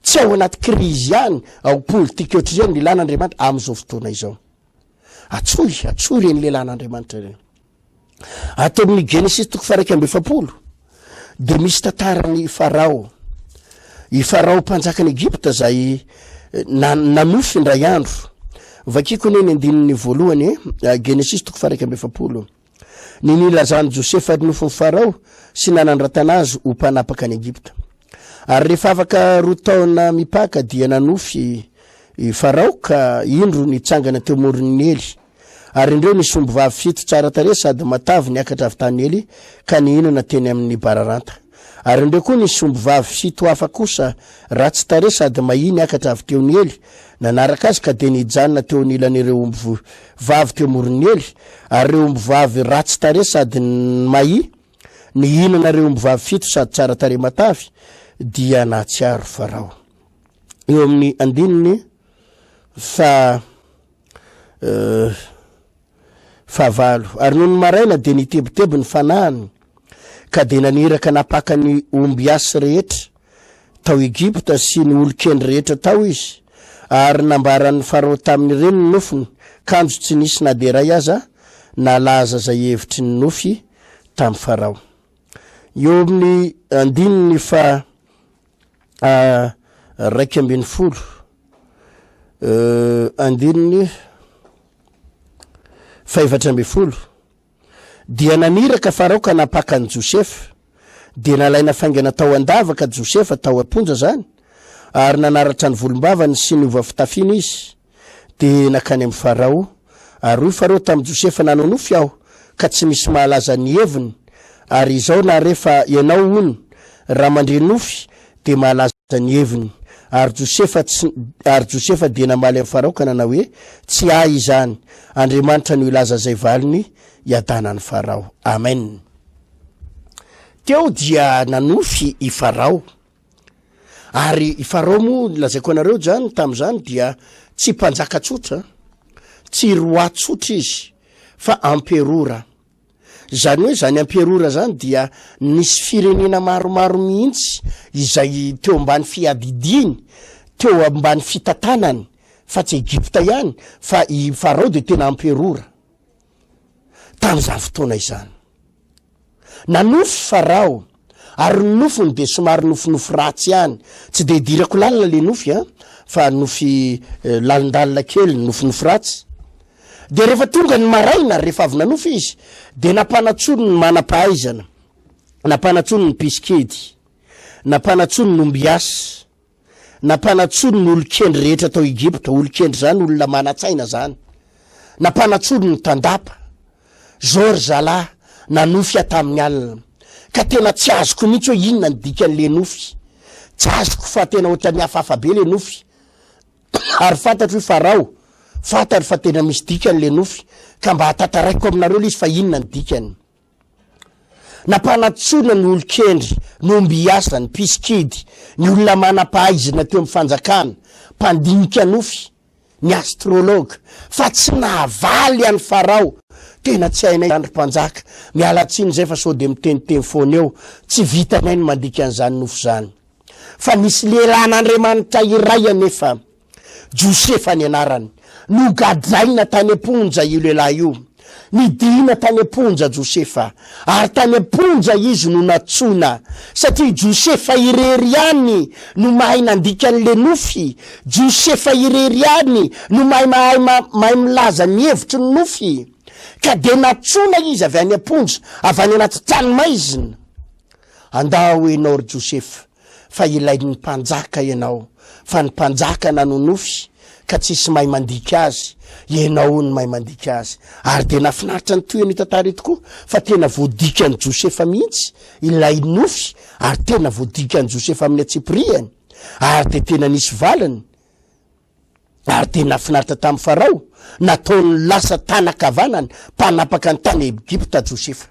tsy ao anaty crise ihany, ao politique ohatr'izay no ilana Andriamanitra amin'izao fotoana izao. Atsoy, atsoy ireny lehilahin'Andriamanitra ireny. Ato amin'ny Genesisy toko faha 41 dia misy tantaran'i Farao. I Farao mpanjakan'i Egypta izay eh, nanofy indray andro. Vakiko anie ny andininy voalohany eh, eh, Genesisy toko faha 41. Ny nilazan'i Josefa ny nofin'i Farao sy nanandratana azy ho mpanapaka an'i Egypta. Ary rehefa afaka roa taona mipaka dia nanofy i Farao ka indro nitsangana teo moron'ny Nily. Ary indreo nisy ombivavy fito tsara tarehy sady matavy niakatra avy tany Nily ka nihinana teny amin' ny bararanta. Ary indreo koa nisy ombivavy fito hafa kosa, ratsy tarehy sady mahia niakatra avy teo Niely, nanaraka azy ka dia nijanona teo anilan'ireo omby vavy teo amoron'i Niely, ary ireo ombivavy ratsy tarehy sady mahia nihinana ireo ombivavy fito sady tsara tarehy matavy, dia nahatsiaro Farao. Eo amin'ny andininy fa eh, fahavalo. Ary nony maraina dia nitebiteby ny fanahiny, ka dia naniraka nampaka ny ombiasy rehetra tao Egypta sy ny olon-kendry rehetra tao izy, ary nambaran'ny Farao tamin'ireny ny nofiny, kanjo tsy nisy na dia iray aza nalaza izay hevitry ny nofy tamin'i Farao. Eo amin'ny andininy fa 11, andininy fahefatra ambin'ny folo, dia naniraka Farao ka nampaka an'i Josefa, dia nalaina faingana tao an-davaka Josefa, tao am-ponja zany, ary nanaratra ny volombavany sy niova fitafiana izy, dia nankany amin'i Farao. Ary hoy Farao tamin'i Josefa, Nanao nofy aho, ka tsy misy mahalaza ny heviny, ary izao nahare fa ianao, hono, raha mandre nofy, dia mahalaza ny heviny. Ary Josefa tsy, ary Josefa dia namaly an'i Farao ka nanao hoe, Tsy ahy izany, Andriamanitra no hilaza izay valiny hiadanan'i Farao. Amen. Teo dia nanofy i Farao. Ary i Farao moa, lazaiko anareo zany, tamin'izany dia tsy mpanjaka tsotra, tsy roi tsotra izy, fa amperora. Izany hoe izany amperora izany dia nisy firenena maromaro mihitsy izay teo ambany fiadidiany, teo ambany fitantanany, fa tsy Egypta ihany, fa i Farao dia tena amperora tamin'izany fotoana izany. Nanofy Farao, ary ny nofiny dia somary nofinofy ratsy ihany. Tsy dia idirako lalina le nofy an, fa nofy eh, lalindalina kely, nofinofy ratsy. Dia rehefa tonga ny maraina, rehefa avy nanofy izy, dia nampanantsoiny ny manam-pahaizana, nampanantsoiny ny mpisikidy, nampanantsoiny ny ombiasy, Nampanantsoiny ny olon-kendry rehetra tao Egypta, olon-kendry izany olona manan-tsaina izany. Nampanantsoiny ny tandapa. Zao ry zalahy, nanofy aho tamin'ny alina. Ka tena tsy azoko mihitsy hoe inona ny dikan'ilay nofy. Tsy azoko fa tena ohatran'ny hafahafa be ilay nofy. Ary fantatro i Farao, fantany fa tena misy dikany ilay nofy, ka mba tantaraiko aminareo ilay izy fa inona ny dikany. Nampanantsoina ny olon-kendry, ny ombiasa, ny mpisikidy, ny olona manam-pahaizana teo amin'ny fanjakana, mpandinika nofy, ny astrologue, fa tsy nahavaly an'i Farao. Tena tsy hainay izany ry mpanjaka, miala tsiny izay fa sao dia miteniteny foana eo, tsy vitanay ny mandika an'izany nofy izany. Fa nisy lehilahin'Andriamanitra iray anefa, Josefa ny anarany. Nogadraina tany am-ponja io lehilahy io. Nidina tany am-ponja Josefa, ary tany am-ponja izy no nantsoina, satria i Josefa irery ihany no mahay nandika an'ilay nofy, Josefa irery ihany no mahay mahay mahay milaza ny hevitry ny nofy. Ka dia nantsoina izy avy any am-ponja, avy any anaty tranomaizina. Andao ianao ry Josefa, fa ilain'ny mpanjaka ianao, fa ny mpanjaka nanonofy ka tsisy mahay mandika azy, ianao hono mahay mandika azy. Ary dia nahafinaritra ny tohin'io tantara io tokoa, fa tena voadikan'i Josefa mihitsy ilay nofy, ary tena voadikan'i Josefa amin'ny antsipiriany, ary dia tena nisy valiny. Ary dia nahafinaritra tamin'i Farao, nataony lasa tanan-kavanany, mpanapaka ny tany Egypta Josefa.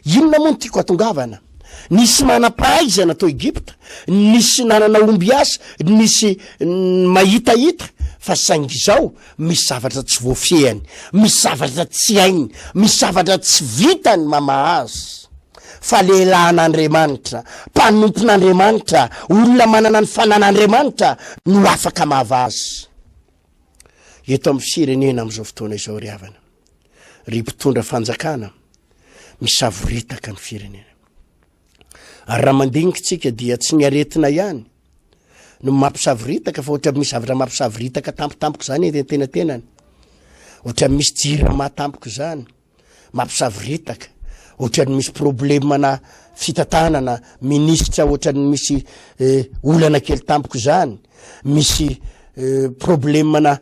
Inona moa no tiako hatongavana? Nisy manam-pahaizana tao Egypta, nisy nanana ombiasa, nisy mahitahita, fa saingy izao misy zavatra tsy voafehiny, misy zavatra tsy hainy, misy zavatra tsy vitany mamaha azy. Fa lehilahin'Andriamanitra, mpanompon'Andriamanitra, olona manana ny fanan'Andriamanitra no afaka mahava azy. Eto amin'ny firenena amin'izao fotoana izao ry havana, ry mpitondra fanjakana, misavoritaka ny firenena. Ary raha mandinika tsika dia tsy ny aretina ihany no mampisavoritaka fa ohatra misy zavatra mampisavoritaka tampotampoka izany eny an-tenatenany. Ohatra misy jirama tampoka izany. Mampisavoritaka, ohatran'ny misy problème na fitantanana minisitra ohatran'ny misy eh, olana kely tampoka izany, misy eh, problème na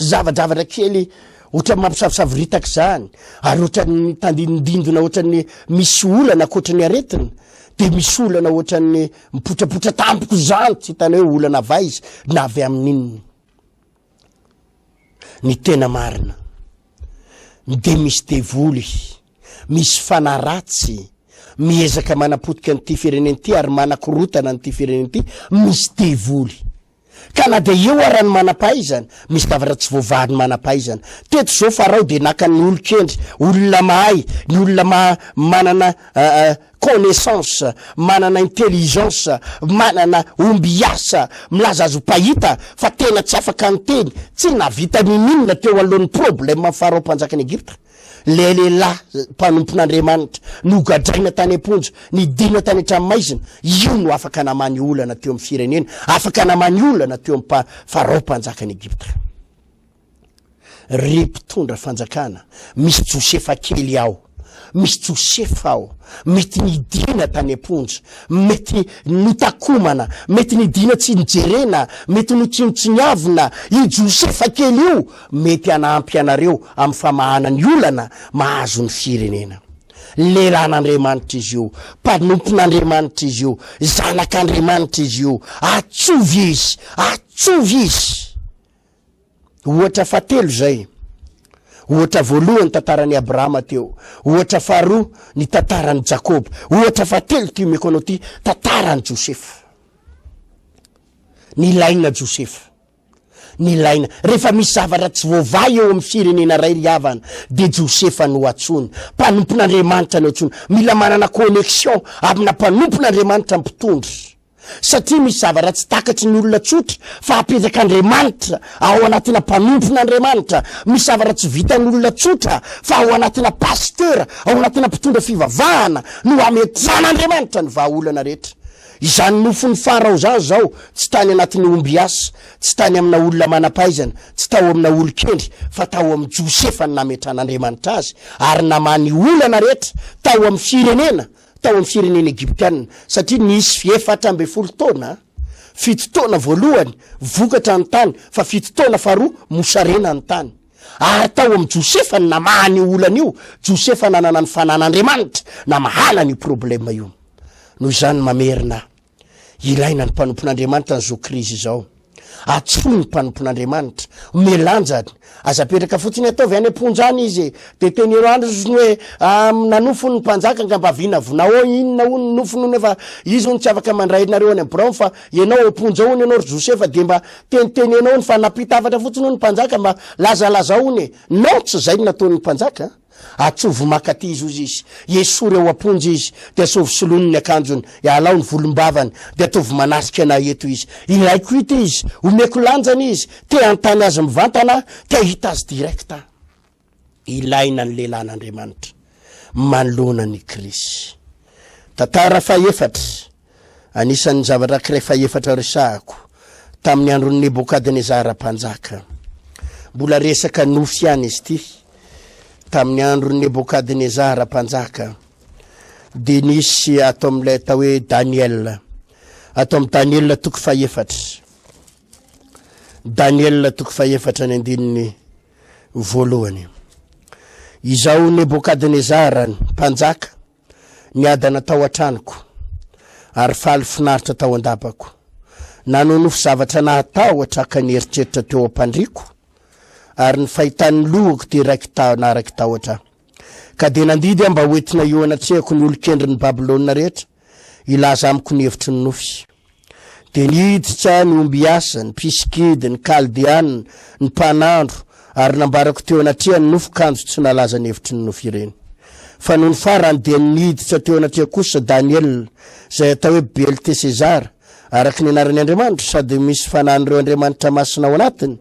zavajavatra kely ohatran'ny mampisavoritaka izany, ary ohatran'ny tandindindona ohatran'ny misy olana ankoatra ny aretina. de misy olana ohatran'ny mipotrapotra tampoka izany, tsy hitanao hoe olana avy aiza na avy amin'inona. Ny tena marina de misy devoly, misy fanahy ratsy miezaka manapotika an'ity firenena ity ary manakorotana an'ity firenena ity, misy devoly. Ka na dia eo ara ny manam-pahaizana, misy zavatra tsy voavahan'ny manam-pahaizana. Teto izao Farao dia naka ny olon-kendry, olona mahay, ny olona ma- manana connaissance, manana intelligence, manana ombiasa, milaza azy ho mpahita fa tena tsy afaka niteny, tsy nahavita ninoninona teo anoloan'ny problème Farao mpanjakan'i Egypta. Ilay lehilahy mpanompon'Andriamanitra, nogadraina tany am-ponja, nidina tany an-tranomaizina, io no afaka namaha ny olana teo amin'ny firenena, afaka namaha ny olana teo amin'ny Farao mpanjakan'i Egypta. Ry mpitondra fanjakana, misy Josefa kely ao, misy Josefa ao, mety nidina tany am-ponja, mety notakomana, mety nidina tsy nijerena, mety notsinontsiniavina, io Josefa kely io mety hanampy anareo amin'ny famahana ny olana mahazo ny firenena. Lehilahin'Andriamanitra izy io, mpanompon'Andriamanitra izy io, zanak'Andriamanitra izy io. Atsovy izy, atsovy izy. Ohatra fahatelo izay. Ohatra voalohany tantaran'i Abrahama teo. Ohatra faharoa ny tantaran'i Jakoba. Ohatra fahatelo ity omeko anao ity, tantaran'i Josefa. Nilaina Josefa. Nilaina. Rehefa misy zavatra tsy voavaha eo amin'ny firenena iray ry havana, dia Josefa no antsoina. Mpanompon'Andriamanitra no antsoina. Mila manana connexion amina mpanompon'Andriamanitra mpitondra. Satria misy zavatra tsy takatry ny olona tsotra fa apetrak'Andriamanitra ao anatina mpanompon'Andriamanitra. Misy zavatra tsy vitan'ny olona tsotra fa ao anatina pasteur, ao anatina mpitondra fivavahana no ametran'Andriamanitra ny vahaolana rehetra. Izany nofon'i Farao izany izao tsy tany anatin'ny ombiasa, tsy tany amina olona manam-pahaizana, tsy tao amina olon-kendry, fa tao amin'i Josefa no nametran'Andriamanitra azy, ary namaha ny olana rehetra tao amin'ny firenena, tao amin'ny firenena egyptiana, satria nisy 14 taona, fito taona voalohany vokatra ny tany, fa fito taona faharoa mosarena ny tany. Ary tao amin'i Josefa no namahana io olana io, Josefa nanana ny fanan'Andriamanitra namahana an'io problème io. Noho izany mamerina, ilaina ny mpanompon'Andriamanitra an'izao krizy izao. Antsoy ny mpanompon'Andriamanitra, ome lanjany, aza apetraka fotsiny ataovy any am-ponja any izy e, de teneno any izy hoe ah, nanofy ny mpanjaka angamba vinavina ao inona hono ny nofiny hono efa izy hono tsy afaka mandray anareo any am-birao fa ianao ao am-ponja hono ianao ry Josefa de mba Tenitenenao ny fa nampita hafatra fotsiny hono ny mpanjaka mba lazalazao hono e! Non tsy zay no nataon'ny mpanjaka a! Atsovy makaty izy hozy izy, esory ao am-ponja izy, de asovy soloiny ny akanjony, alao ny volombavany, de ataovy manasika anah eto izy. Ilaiko hita izy, omeko lanjany izy, te hanontany azy mivantana aho, te hahita azy direct aho. Ilaina ny lehilahin'Andriamanitra manoloana ny krizy. Tantara fahefatra, anisan'ny zavatra ankiray fahefatra resahako, tamin'ny andron'i Nebokadnezara mpanjaka. Mbola resaka nofy ihany izy ity. Tamin'ny andron'i Nebokadnezara mpanjaka, dia nisy ato amin'ilay atao hoe Daniela. Ato amin'ny Daniela toko fahefatra. Daniela toko fahefatra ny andininy voalohany. Izaho Nebokadnezara, mpanjaka, niadana tao an-tranoko, ary faly finaritra tao an-dapako. Nanonofy zavatra nahatahotra ka nieritreritra teo am-pandriako, ary ny fahitan'ny lohako dia raiki-tahotra aho. Ka dia nandidy aho mba hoentina eo anatrehako ny olon-kendrin'i Babylona rehetra, hilaza amiko ny hevitry ny nofy. Dia niditra ny ombiasa, ny mpisikidy, ny Kaldeana, ny mpanandro, ary nambarako teo anatrehany ny nofy kanjo tsy nalaza ny hevitry ny nofy ireny. Fa nony farany dia niditra teo anatrehako kosa Daniela, izay atao hoe Beltesezara, araka ny anaran'ny andriamanitro, sady misy fanahin'ireo andriamanitra masina ao anatiny,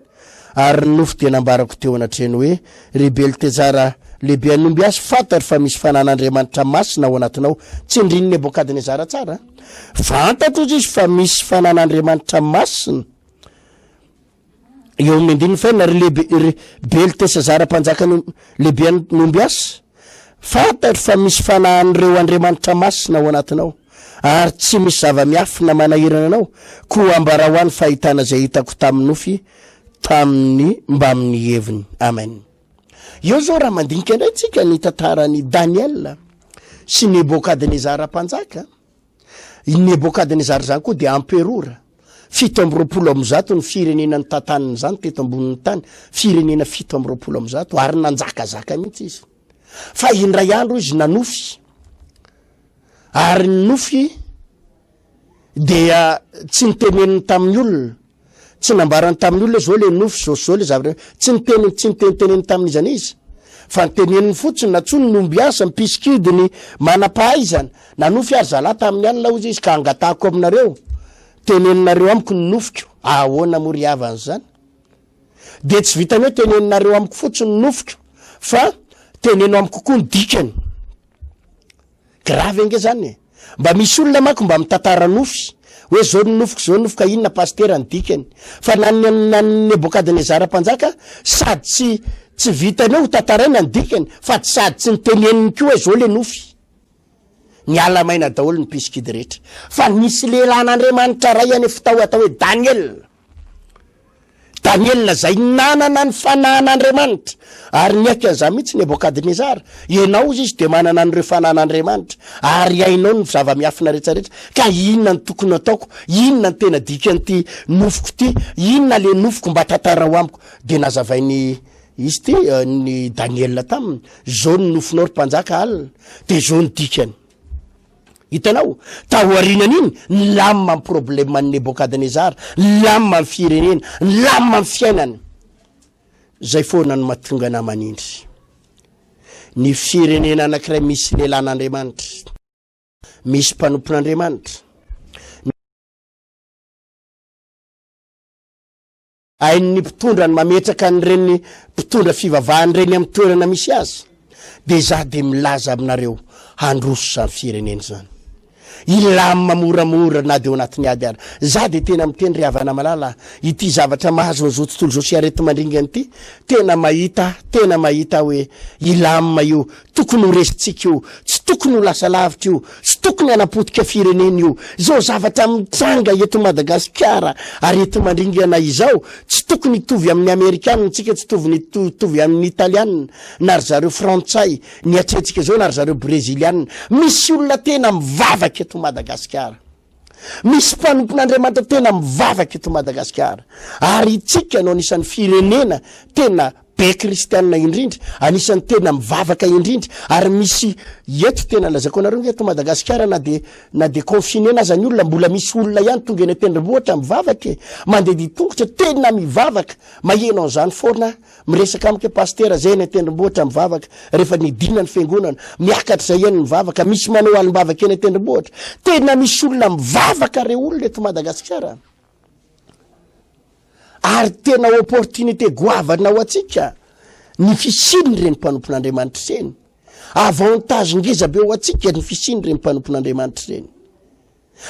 Ary ny nofy dia nambarako teo anatrehany hoe, Ry Beltezara, lehibean'ny ombiasy, fantatro fa misy fanan'Andriamanitra masina ao anatinao. Tsindrin'i Nebokadnezara tsara. Fantatro, hozy izy, fa misy fanan'Andriamanitra masina eo amin'ny andininy fahenina, ry lehibe, ry Beltesazara mpanjakan'ny lehibean'ny ombiasy. Fantatro fa misy fanahin'ireo andriamanitra masina ao anatinao, ary tsy misy zava-miafina manahirana anao, koa ambarao ahy ny fahitana izay hitako tamin'ny nofy tamin'ny mbamin'ny heviny. Amen. Eo izao raha mandinika indray tsika ny tantaran'i Daniela sy Nebokadnezara mpanjaka. I Nebokadnezara izany koa dia amperora. 127 ny firenena nitantaniny izany teto ambonin'ny tany, firenena 127, ary nanjakazaka mihitsy izy. Fa indray andro izy nanofy, ary ny nofy dia tsy niteneniny tamin'ny olona, tsy nambarany tamin'ny olona hoe zao le nofy, zao sy zao le zavatra, tsy niteny, tsy niteniteneny tamin'iza n'iza, fa niteneniny fotsiny, nantsoiny ny ombiasa, ny mpisikidy, ny manam-pahaizana, nanofy ary zalahy tamin'ny alina hozy izy ka angatahako aminareo, teneninareo amiko ny nofiko, ahoana moa ry havana izany? Dia tsy vitan'ny hoe teneninareo amiko fotsiny ny nofiko, fa teneno amiko koa ny dikany. Grave ange zany e! Mba misy olona manko mba mitantara nofy hoe zao ny nofiko zao ny nofiko ka inona pasitera ny dikany? Fa na ny na ny Nebokadnezara mpanjaka sady tsy tsy vitany hoe ho tantaraina ny dikany fa sady tsy niteneniny koa hoe zao le nofy. Niala maina daholo ny mpisikidy rehetra. Fa nisy lehilahin'Andriamanitra ray anefa tao atao hoe Daniela. Daniela izay nanana ny fanahin'Andriamanitra, ary niaiky an'izany mihitsy Nebokadnezara, Ianao, hozy izy, dia manana an'ireo fanahin'Andriamanitra, ary hainao ny zava-miafina rehetrarehetra, ka inona no tokony hataoko? Inona no tena dikan'ity nofiko ity? Inona ilay nofiko? Mba tantarao amiko. Dia nazavain'i izy ity, ny Daniela taminy, Izao ny nofinao, ry mpanjaka, alina, dia izao ny dikany. Hitanao? Taorianan'iny, nilamina ny problème an'i Nebokadnezara, nilamina ny firenena, nilamina ny fiainany. Zay foana no mahatonga anah manindry. Ny firenena anankiray misy lehilahin'Andriamanitra, misy mpanompon'Andriamanitra. Hain'ny mpitondra ny mametraka an'ireny mpitondra fivavahana ireny amin'ny toerana misy azy, dia izaho dia milaza aminareo handroso izany firenena izany. Hilamina moramora na dia ao anatin'ny ady ara. Izaho dia tena miteny ry havana malala a, ity zavatra mahazo an'izao tontolo izao sy areti-mandringana ity, tena mahita, tena mahita aho hoe hilamina io, Tokony ho resintsika io, tsy tokony ho lasa lavitra io, tsy tokony hanapotika firenena io. Izao zavatra mitranga eto Madagasikara ary eto Mandringana izao, tsy tokony hitovy amin'ny Amerikana tsika, tsy tovony hitovy amin'ny Italiana, na ry zareo Frantsay, ny atrehintsika izao na ry zareo Breziliana. Misy olona tena mivavaka eto Madagasikara. Misy mpanompon'Andriamanitra tena mivavaka eto Madagasikara. Ary itsika no anisan'ny firenena tena be kristianina indrindra, anisan'ny tena mivavaka indrindra. Ary misy eto tena lazaiko anareo nge eto Madagasikara na dia na dia confiné-na aza ny olona mbola misy olona ihany tonga eny an-tendrombohitra mivavaka e. Mandeha dia tongotra tena mivavaka. Maheno an'izany foana aho. Miresaka amiko hoe pasitera zay eny an-tendrombohitra mivavaka rehefa nidina ny fiangonana, miakatra zay eny mivavaka, misy manao alim-bavaka eny an-tendrombohitra. Tena misy olona mivavaka re olona eto Madagasikara. Ary tena opportunité goavana ho antsika ny fisian'ireny mpanompon'Andriamanitra ireny. Avantage ngeza be ho antsika ny fisian'ireny mpanompon'Andriamanitra ireny.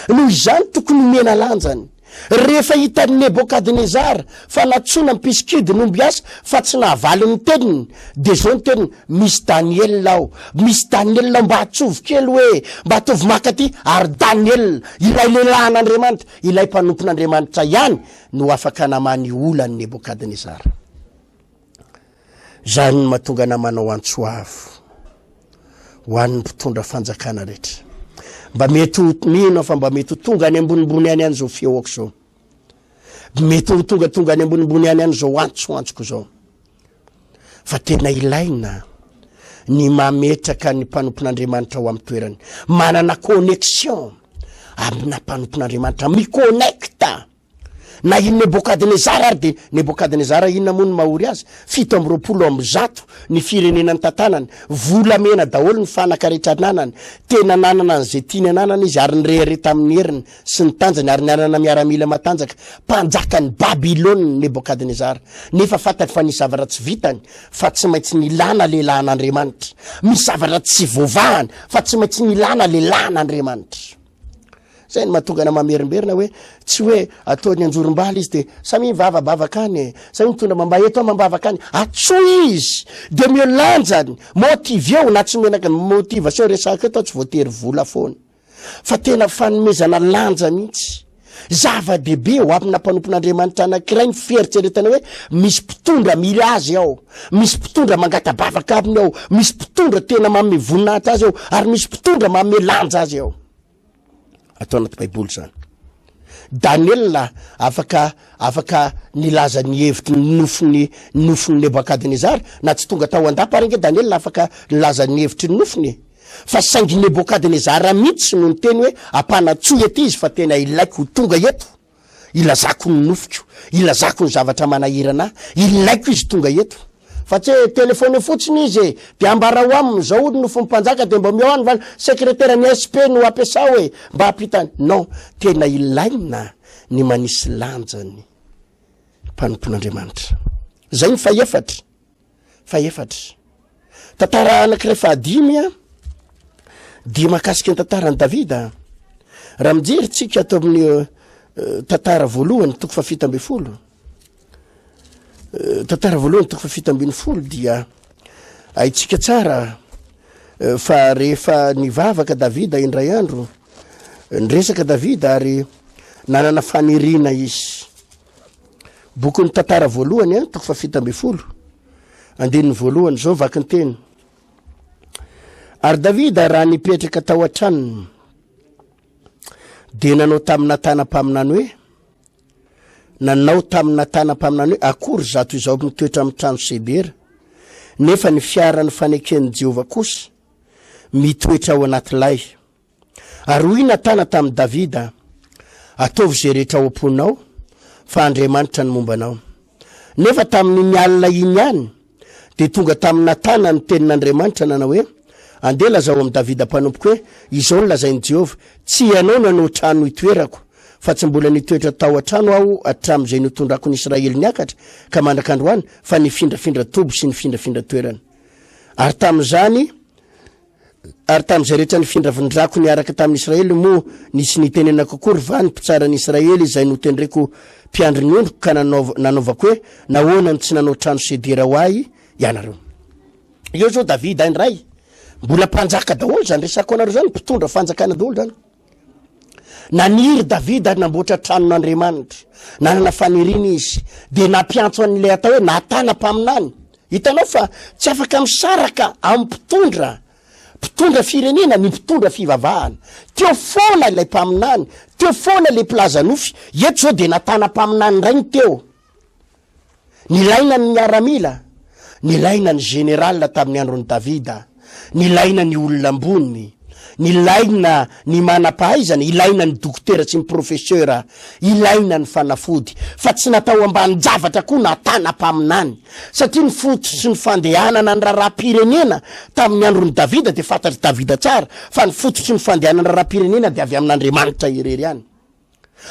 Noho izany, tokony homena lanjany. Rehefa hitan'i Nebokadnezara fa nantsoina mpisikidy ny ombiasa fa tsy nahavaly ny teniny, dia izao ny teniny, Misy Daniela ao, misy Daniela ao, mba atsovy kely hoe, mba ataovy maka aty, ary Daniela, ilay lehilahin'Andriamanitra, ilay mpanompon'Andriamanitra ihany no afaka namaha ny olan'i Nebokadnezara. Izany no mahatonga anah manao antso avo ho an'ny mpitondra fanjakana rehetra. Mba mety ho mino aho fa mba mety ho tonga any ambonimbony any any izao fihaoako izao. Mety ho tongatonga any ambonimbony any any izao antso antsoko izao. Fa tena ilaina ny mametraka ny mpanompon'Andriamanitra ao amin'ny toerany. Manana connexion amina mpanompon'Andriamanitra, mi-connecte. Na i Nebokadnezara ary dia Nebokadnezara inona moa no mahory azy? 127 ny firenena nitantanany, volamena daholo ny fanaka rehetra ananany, tena nanana an'izay tiany ananana izy ary nirehareha tamin'ny heriny sy ny tanjany ary nanana miaramila matanjaka, mpanjakan'i Babylona Nebokadnezara. Nefa fantany fa nisy zavatra tsy vitany fa tsy maintsy nilana lehilahin'Andriamanitra. Misy zavatra tsy voavahany fa tsy maintsy nilana lehilahin'Andriamanitra. Zay no mahatonga ana mamerimberina hoe tsy hoe ataony anjorom-bala izy de samia mivavabavaka any e, samia mitondra mamba eto aho mambavaka any, atsoy izy de omeo lanjany, motiveo na tsy menaka, motivation resahako eto aho tsy voatery vola foana fa tena fanomezana lanja mihitsy. Zava-dehibe ho amina mpanompon'Andriamanitra anankiray ny fieritreretana hoe misy mpitondra mila azy ao, misy mpitondra mangata-bavaka aminy ao, misy mpitondra tena manome voninahitra azy ao, ary misy mpitondra manome lanja azy ao. Atao anaty Baiboly izany. Daniela afaka afaka nilaza ny hevitry ny nofin'ny nofin'i Nebokadnezara, na tsy tonga tao an-dapa ary ange Daniela afaka nilaza ny hevitry ny nofiny e. Fa saingy Nebokadnezara mihitsy no niteny hoe ampanantsoy ety izy fa tena ilaiko ho tonga eto, ilazako ny nofiko, ilazako ny zavatra manahirana ahy, ilaiko izy tonga eto. Fa tsy hoe telephone fotsiny izy e, dia ambarao aminy zao hoy ny nofin'ny mpanjaka dia mba omeo ahy ny valiny, secrétaire ny SP no ampiasao e, mba hampitany. Non, tena ilaina ny manisy lanja ny mpanompon'Andriamanitra. Zay ny fahefatra, fahefatra. Tantara anankiray fahadimy a, dia mahakasika ny tantaran'i Davida. Raha mijery tsika ato amin'ny eh, tantara voalohany toko fahafito ambin'ny folo, Eh, tantara voalohany toko fahafito ambin'ny folo dia haintsika tsara eh, fa rehefa nivavaka Davida indray andro, niresaka Davida ary nanana faniriana izy. Bokin'ny tantara voalohany a, toko fahafito ambin'ny folo, andininy voalohany, zao vaky ny teny. Ary Davida raha nipetraka tao an-tranony dia nanao tamin'i Natana mpaminany hoe, Nanao tamin'i Natana mpaminany hoe, Akory izato izao mitoetra amin'ny trano sedera, nefa ny fiaran'ny faneken'i Jehovah kosa mitoetra ao anaty lay. Ary hoy Natana tamin'i Davida, Ataovy izay rehetra ao am-ponao, fa Andriamanitra no momba anao. Nefa tamin'iny alina iny ihany, dia tonga tamin'i Natana ny tenin'Andriamanitra nanao hoe, Andeha lazao amin'i Davida mpanompoko hoe, 'Izao no lazain'i Jehovah, Tsy ianao no hanao trano hitoerako, fa tsy mbola nitoetra tao an-trano aho hatramin'izay nitondrako ny Israely niakatra ka mandraka androany, fa nifindrafindra toby sy nifindrafindra toerana. Ary tamin'izany Ary tamin'izay rehetra nifindrafindrako niaraka tamin'ny Israely, moa nisy nitenenako akory va ny mpitsara ny Israely izay notendreko mpiandry ny ondriko ka nanaovako hoe, Nahoana no tsy nanao trano sedera ho ahy ianareo? Eo izao Davida indray, mbola mpanjaka daholo izany resako anareo izany, mpitondra fanjakana daholo izany. Naniry Davida hanamboatra tranon'Andriamanitra. Nanana faniriana izy. Dia nampiantso an'ilay atao hoe Natana mpaminany. Hitanao fa tsy afaka misaraka amin'ny mpitondra, mpitondra firenena ny mpitondra fivavahana. Teo foana ilay mpaminany, teo foana ilay mpilaza nofy. Eto izao dia Natana mpaminany indray no teo. Nilaina ny miaramila, nilaina ny général tamin'ny andron'i Davida, nilaina ny olona ambony, nilaina ny manam-pahaizana, ilaina ny dokotera sy ny professeur, ilaina ny fanafody, fa tsy natao ambanin-javatra koa Natana mpaminany, satria ny fototry ny fandehanana ny raharaham-pirenena tamin'ny andron'i Davida dia fantatr'i Davida tsara fa ny fototry ny fandehanana raharaham-pirenena dia avy amin'Andriamanitra irery ihany.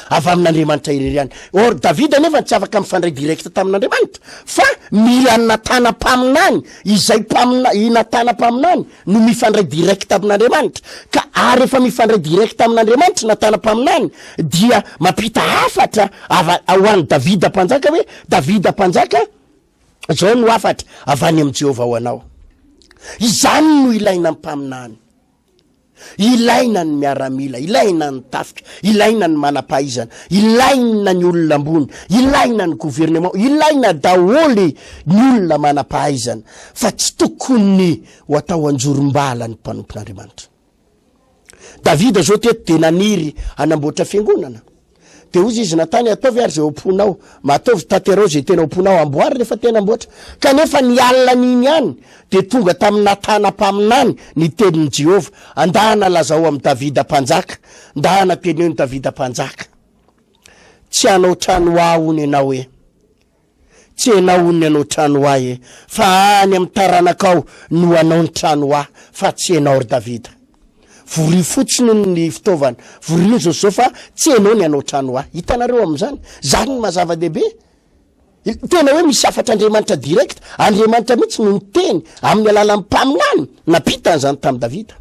Avy amin'Andriamanitra irery ihany. Or Davida anefa tsy afaka mifandray direct tamin'Andriamanitra fa mila an'i Natana mpaminany, izay mpamina- i Natana mpaminany no mifandray direct amin'Andriamanitra. Ka ary rehefa mifandray direct amin'Andriamanitra Natana mpaminany dia mampita hafatra ava- ho an'i Davida mpanjaka hoe, Davida mpanjaka, izao no hafatra avy any amin'i Jehovah ho anao. Izany no ilaina mpaminany. Ilaina ny miaramila, ilaina ny tafika, ilaina ny manam-pahaizana, ilaina ny olona ambony, ilaina ny gouvernement, ilaina daholo ny olona manam-pahaizana, fa tsy tokony ho atao anjorom-bala ny mpanompon'Andriamanitra. Davida zao teto dia naniry hanamboatra fiangonana. Dia hozy izy Natany, ataovy ary izay ao am-ponao, ma ataovy tanterao izay tena ao am-ponao, amboary rehefa tena amboatra. Kanefa ny alina an'iny ihany, dia tonga tamin'i Natana mpaminany ny tenin'i Jehovah, Andahana lazao amin'i Davida mpanjaka, ndahana teneno Davida mpanjaka, Tsy hanao trano ho ahy hono ianao e! Tsy ianao hono ny hanao trano ho ahy e, fa any amin'ny taranakao no hanao ny trano ho ahy, fa tsy ianao ry Davida. Vorio fotsiny hono ny fitaovana, vorio izao sy izao fa tsy ianao ny hanao trano ho ahy. Hitanareo amin'izany? Izany no maha zava-dehibe. Tena hoe misy hafatr'Andriamanitra direct, Andriamanitra mihitsy no niteny amin'ny alalan'ny mpaminany nampita an'izany tamin'i Davida.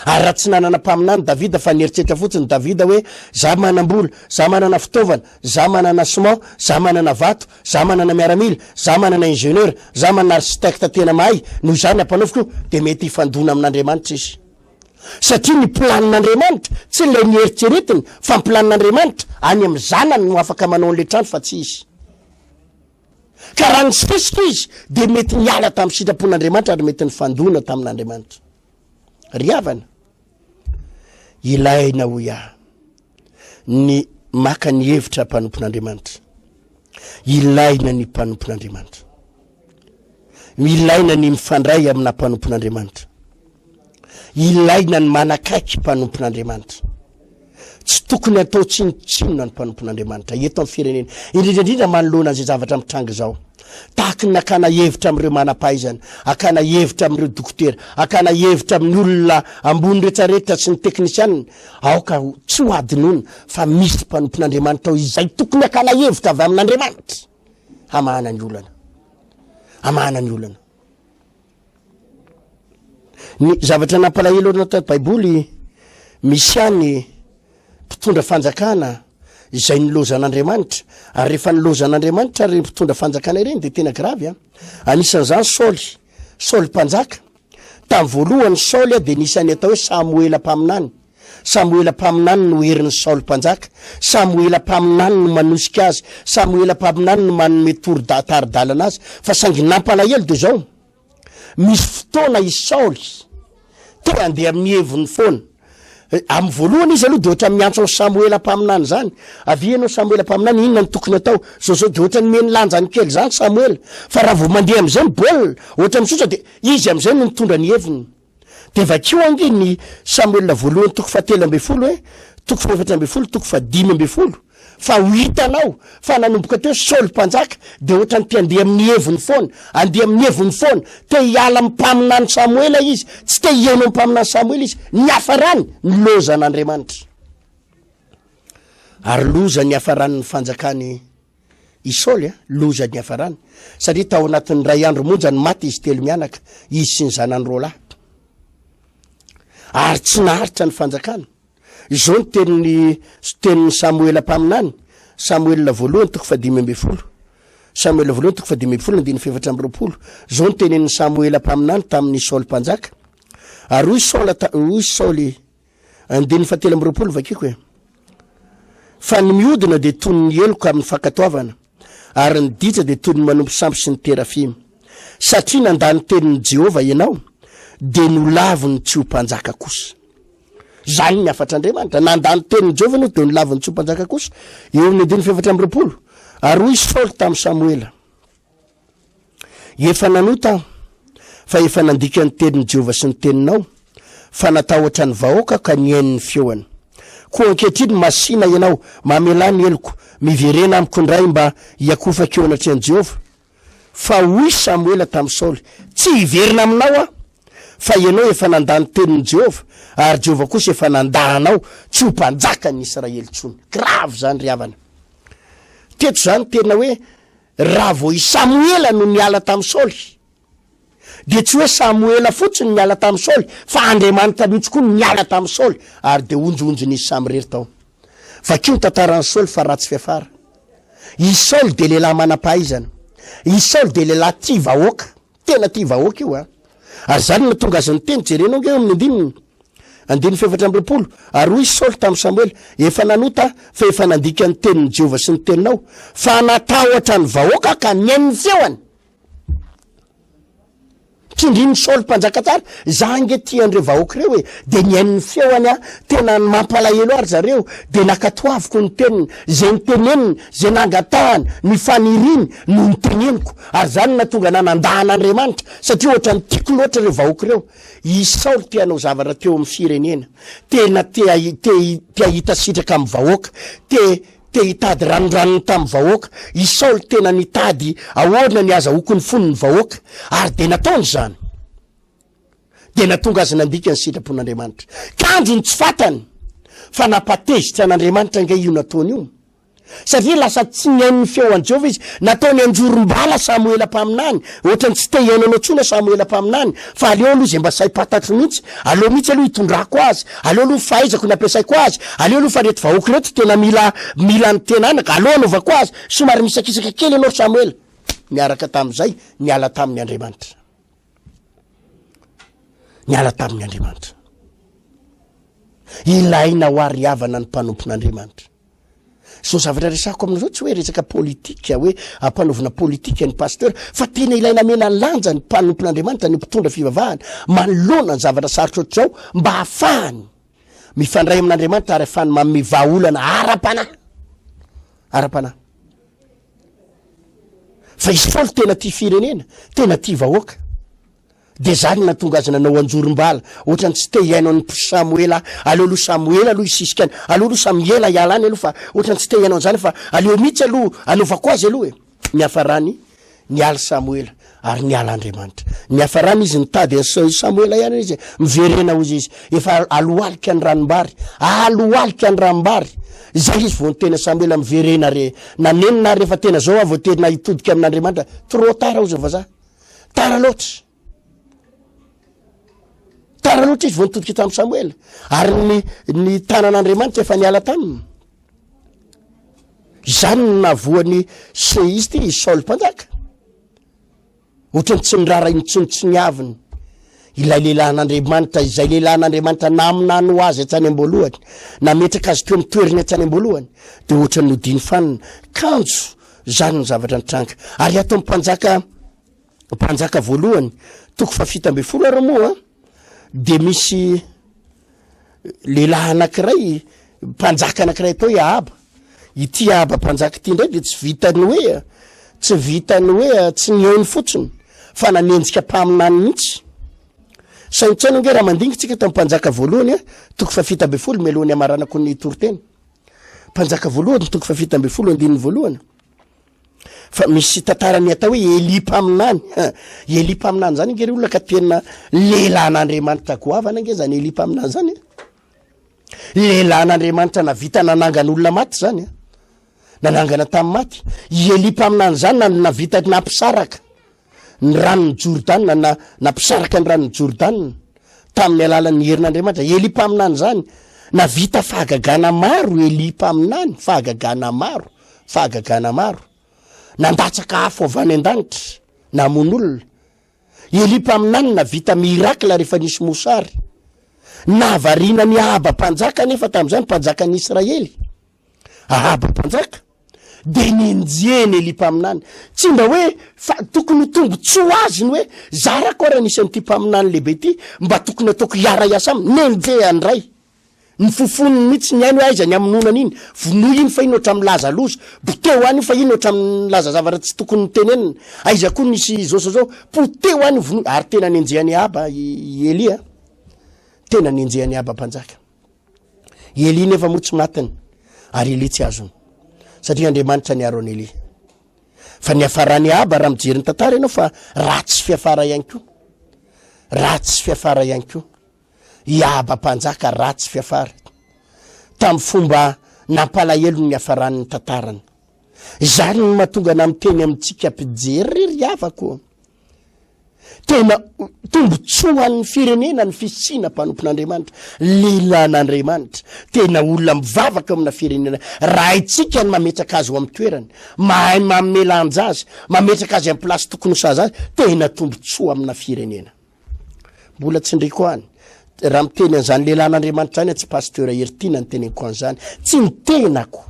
Ary raha tsy nanana mpaminany Davida fa nieritreritra fotsiny Davida hoe za manam-bola, za manana fitaovana, za manana ciment, za manana vato, za manana miaramila, za manana ingénieur, za manana architecte tena mahay, noho izany ampanaoviko io, dia mety hifandona amin'Andriamanitra izy. Satria ny planin'Andriamanitra tsy ilay nieritreretiny fa ny planin'Andriamanitra any amin'ny zanany no afaka manao an'ilay trano fa tsy izy. Ka raha nisesika izy dia mety niala tamin'ny sitrapon'Andriamanitra ary mety nifandona tamin'Andriamanitra. Ry havana, Ilaina hoy aho ny maka ny hevitra mpanompon'Andriamanitra. Ilaina ny mpanompon'Andriamanitra. Ilaina ny mifandray amina mpanompon'Andriamanitra. Ilaina ny manakaiky mpanompon'Andriamanitra. Tsy tokony atao tsinontsinona ny mpanompon'Andriamanitra eto amin'ny firenena, indrindra indrindra manoloana an'izay zavatra mitranga izao. Tahaky ny hakana hevitra amin'ireo manam-pahaizana, hakana hevitra amin'ireo dokotera, hakana hevitra amin'ny olona ambony rehetrarehetra sy ny teknisianina, aoka tsy ho hadinoina fa misy mpanompon'Andriamanitra ao izay tokony hakana hevitra avy amin'Andriamanitra hamahana ny olana. Hamahana ny olana. Ny zavatra nampalahelo ao anatin'ny Baiboly, misy ihany mpitondra fanjakana izay nilozan'Andriamanitra, ary rehefa nilozan'Andriamanitra ireny mpitondra fanjakana ireny dia tena gravy an. Anisan'izany Saoly, Saoly mpanjaka. Tamin'ny voalohany Saoly dia nisan'ny atao hoe Samoela mpaminany. Samoela mpaminany no herin'i Saoly mpanjaka. Samoela mpaminany no manosika azy. Samoela mpaminany no manome toro-da- tari-dalana azy. Fa saingy nampalahelo dia izao, Misy fotoana i Saoly te handeha amin'ny heviny foana. Amin'ny voalohany izy aloha dia ohatran'ny miantso an'i Samoela mpaminany izany. Avia ianao Samoela mpaminany, inona no tokony atao? Zao zao dia ohatran'ny omeny lanjany kely izany Samoela. Fa raha vao mandeha amin'izay ny baolina, ohatran'ny misosa dia izy amin'izay no mitondra ny heviny. Dia vakio ange ny Samoela voalohany toko fahatelo ambin'ny folo e, toko fahefatra ambin'ny folo, toko fahadimy ambin'ny folo, fa ho hitanao fa nanomboka teo Saoly mpanjaka dia ohatran'ny te handeha amin'ny heviny foana, handeha amin'ny heviny foana, te hiala amin'ny mpaminany Samoela izy, tsy te hihaino amin'ny mpaminany Samoela izy, niafarany nilozan'Andriamanitra. Ary loza niafaran'ny fanjakany I Saoly a, loza niafarany, satria tao anatin'ny iray andro monja no maty izy telo mianaka, izy sy ny zanany roalahy. Ary tsy naharitra ny fanjakana. Izao ny tenin'ny tenin'i Samoela mpaminany, Samoela voalohany toko fahadimy ambin'ny folo. Samoela voalohany toko fahadimy ambin'ny folo andininy fahefatra amby roapolo. Izao ny tenin'i Samoela mpaminany tamin'i Saoly mpanjaka. Ary hoy Saola, hoy Saoly Andininy fahatelo amby 20 vakiko e. Fa ny mihodina dia toy ny heloka amin'ny fankatoavana, ary ny ditra dia toy ny manompo sampy sy ny terafima. Satria nandà ny tenin'i Jehovah ianao, dia nolaviny tsy ho mpanjaka kosa. Izany ny hafatr'Andriamanitra. Nandà ny tenin'i Jehovah ianao, dia nolaviny tsy ho mpanjaka kosa. Eo amin'ny andininy fahefatra amby 20. Ary hoy Saoly tamin'i Samoela. Efa nanota aho, fa efa nandika ny tenin'i Jehovah sy ny teninao, fa natahotra ny vahoaka ka nihaino ny feony. Koa ankehitriny masìna ianao, mamelà ny heloko, miverena amiko indray mba hiakofako eo anatrehan'i Jehovah. Fa hoy Samoela tamin'i Saoly, Tsy hiverina aminao aho, fa ianao efa nandà ny tenin'i Jehovah, ary Jehovah kosa efa nandà anao tsy ho mpanjakan'ny Israely intsony. Grave izany, ry havana. Teto izany tena hoe Raha vao i Samoela no niala tamin'i Saoly, dia tsy hoe Samoela fotsiny niala tamin'i Saoly, fa Andriamanitra mihitsy koa no niala tamin'i Saoly, ary dia honjohonjon'izy samirery tao. Vakio ny tantaran'i Saoly fa ratsy fiafara. I Saoly dia lehilahy manam-pahaizana. I Saoly dia lehilahy tia vahoaka. Tena tia vahoaka io an! Ary izany no nahatonga azy niteny, jerenao ange eo amin'ny andininy, andininy fahefatra amby 20, Ary hoy Saoly tamin'i Samoela, Efa nanota aho, fa efa nandika ny tenin'i Jehovah sy ny teninao, fa natahotra ny vahoaka aho ka nihaino ny feony. Tsindrin'i Saoly mpanjaka tsara, za ange tia an'ireo vahoaka ireo e, dia nihaino ny feony aho, tena mampalahelo ahy ry zareo, dia nankatoaviko ny teniny, izay noteneniny, izay nangatahany, ny faniriany no noteneniko. Ary izany no nahatonga anah nandà an'Andriamanitra, satria ohatran'ny tiako loatra ireo vahoaka ireo. I Saoly te hanao zavatra teo amin'ny firenena, tena te te te hahita sitraka amin'ny vahoaka, te te hitady ranondranony tamin'ny vahoaka. I Saoly tena nitady ahoana ny hazahoako ny fon'ny vahoaka, ary dia nataony izany. Dia nahatonga azy nandika ny sitrapon'Andriamanitra. Kanjo ny tsy fantany fa nampatezitra an'Andriamanitra ange io nataony io. Satria lasa tsy nihaino ny feo an'i Jehovah izy. Nataony anjorom-bala Samoela mpaminany. Ohatran'ny tsy te hihaino anao intsony aho Samoela mpaminany, fa aleo aloha izay mba saim-pantatro mihitsy. Aleo mihitsy aloha hitondrako azy. Aleo aloha ny fahaizako no ampiasaiko azy. Aleo aloha fa ireto vahoaka ireto tena mila mila ny tena anaka. Aleo hanaovako azy. Somary misakisaka kely ianao ry Samoela. Niaraka tamin'izay, niala taminy Andriamanitra. Niala taminy Andriamanitra. Ilaina ho ary havana ny mpanompon'Andriamanitra. Zao zavatra resahako aminareo tsy hoe resaka politika hoe ampanaovina politika ny pasteur fa tena ilaina amena lanja ny mpanompon'Andriamanitra ny mpitondra fivavahana manoloana ny zavatra sarotra ohatr'izao mba hahafahany. Mifandray amin'Andriamanitra ary afahany manome vahaolana ara-panahy. Ara-panahy. Fa i Saoly tena tia firenena, tena tia vahoaka. Dia zany no nahatonga azy nanao anjorom-bala, ohatrany tsy te hihaino an'i Samoela, aleo aloha Samoela aloha hisisika any, aleo aloha Samiela hiala any aloha fa ohatrany tsy te hihaino an'izany fa aleo mihitsy aloha anaovako azy aloha e. Niafarany niala Samoela ary niala Andriamanitra. Niafarany izy nitady an'i Samoela ihany izy, miverena hozy izy, efa alohalika ny ranombary, alohalika ny ranombary. Izay izy vao niteny Samoela miverena re, nanenina ary efa tena zao aho vao tena hitodika amin'Andriamanitra, trop tard hozy ny vazaha. Tara loatra. Tara loatra izy vao nitodika tamin'i Samoela. Ary ny, ny tanan'Andriamanitra efa niala taminy. Izany no nahavoan'i se izy ty, i Saoly mpanjaka. Ohatrany tsy niraharaha intsony tsy niaviny. Ilay lehilahin'Andriamanitra, izay lehilahin'Andriamanitra naminany ho azy hatrany am-boalohany, nametraka azy teo amin'ny toerany hatrany am-boalohany, dia ohatrany nodiny fanina. Kanjo, Izany ny zavatra nitranga. Ary ato amin'ny mpanjaka mpanjaka voalohany toko fahafito ambin'ny folo ary moa dia misy lehilahy anankiray mpanjaka anankiray atao hoe Ahaba. Ity Ahaba mpanjaka ity indray dia tsy vitan'ny hoe tsy vitan'ny hoe tsy nihaino fotsiny fa nanenjika mpaminany mihitsy. Saintsaino ange raha mandinga tsika tamin'ny mpanjaka voalohany toko fahafito ambin'ny folo mialohan'ny hamaranako ny toriteny. Mpanjaka voalohany toko fahafito ambin'ny folo andininy voalohany fa misy tantaran'ny atao hoe Elia mpaminany. Elia mpaminany zany ange ry olona ka tena lehilahin'Andriamanitra goavana ange zany Elia mpaminany zany e. Lehilahin'Andriamanitra navita nanangana olona maty zany e. Nanangana tamin'ny maty. I Elia mpaminany zany na navita nampisaraka ny ranon'i Jordana na nampisaraka ny ranon'i Jordana tamin'ny alalan'ny herin'Andriamanitra. Elia mpaminany izany, navita fahagagana maro Elia mpaminany, fahagagana maro, fahagagana maro. Nandatsaka afo avy any an-danitra, namono olona. Elia mpaminany navita miracle rehefa nisy mosary. Nahavariana an'i Ahaba mpanjaka anefa tamin'izany, mpanjakan'ny Israely. Ahaba mpanjaka dia nenjehiny Elia mpaminany. Tsy mba hoe fa tokony ho tombontsoa ho azy ny hoe zarako ary anisan'ity mpaminany lehibe ity, mba tokony ataoko hiara-hiasa aminy. Nenjehany indray. Nifofony mihitsy ny ainy hoe aiza ny hamonoana an'iny. Vonoy iny fa iny ohatran'ny milaza loza. Poteo any io fa iny ohatran'ny milaza zavatra tsy tokony notenenina. Aiza koa nisy izao sy izao. Poteo any io vonoy. Ary tena nenjehan'i Ahaba i Elia. Tena nenjehan'i Ahaba mpanjaka. I Elia nefa moa tsy matiny, ary Elia tsy azony, satria Andriamanitra niaro an'i Elia. Fa ny hafaran'i Ahaba, raha mijery ny tantara ianao, fa ratsy fiafara ihany koa. Ratsy fiafara ihany koa. I Ahaba mpanjaka ratsy fiafara. Tamin'ny fomba nampalahelo ny niafaran'ny tantarany. Izany no mahatonga anà miteny amintsika mpijery ry havako. Tena tombontsoa ho an'ny firenena ny fisiana mpanompon'Andriamanitra, lehilahin'Andriamanitra, tena olona mivavaka eo amina firenena. Raha haintsika ny mametraka azy ho amin'ny toerany, mahay manome lanja azy, mametraka azy amin'ny place tokony ho sahaza azy, tena tombontsoa amina firenena. Mbola tsindriko any, raha miteny an'izany lehilahin'Andriamanitra izany, tsy Pasteur Heritiana no teneniko an'izany, tsy ny tenako,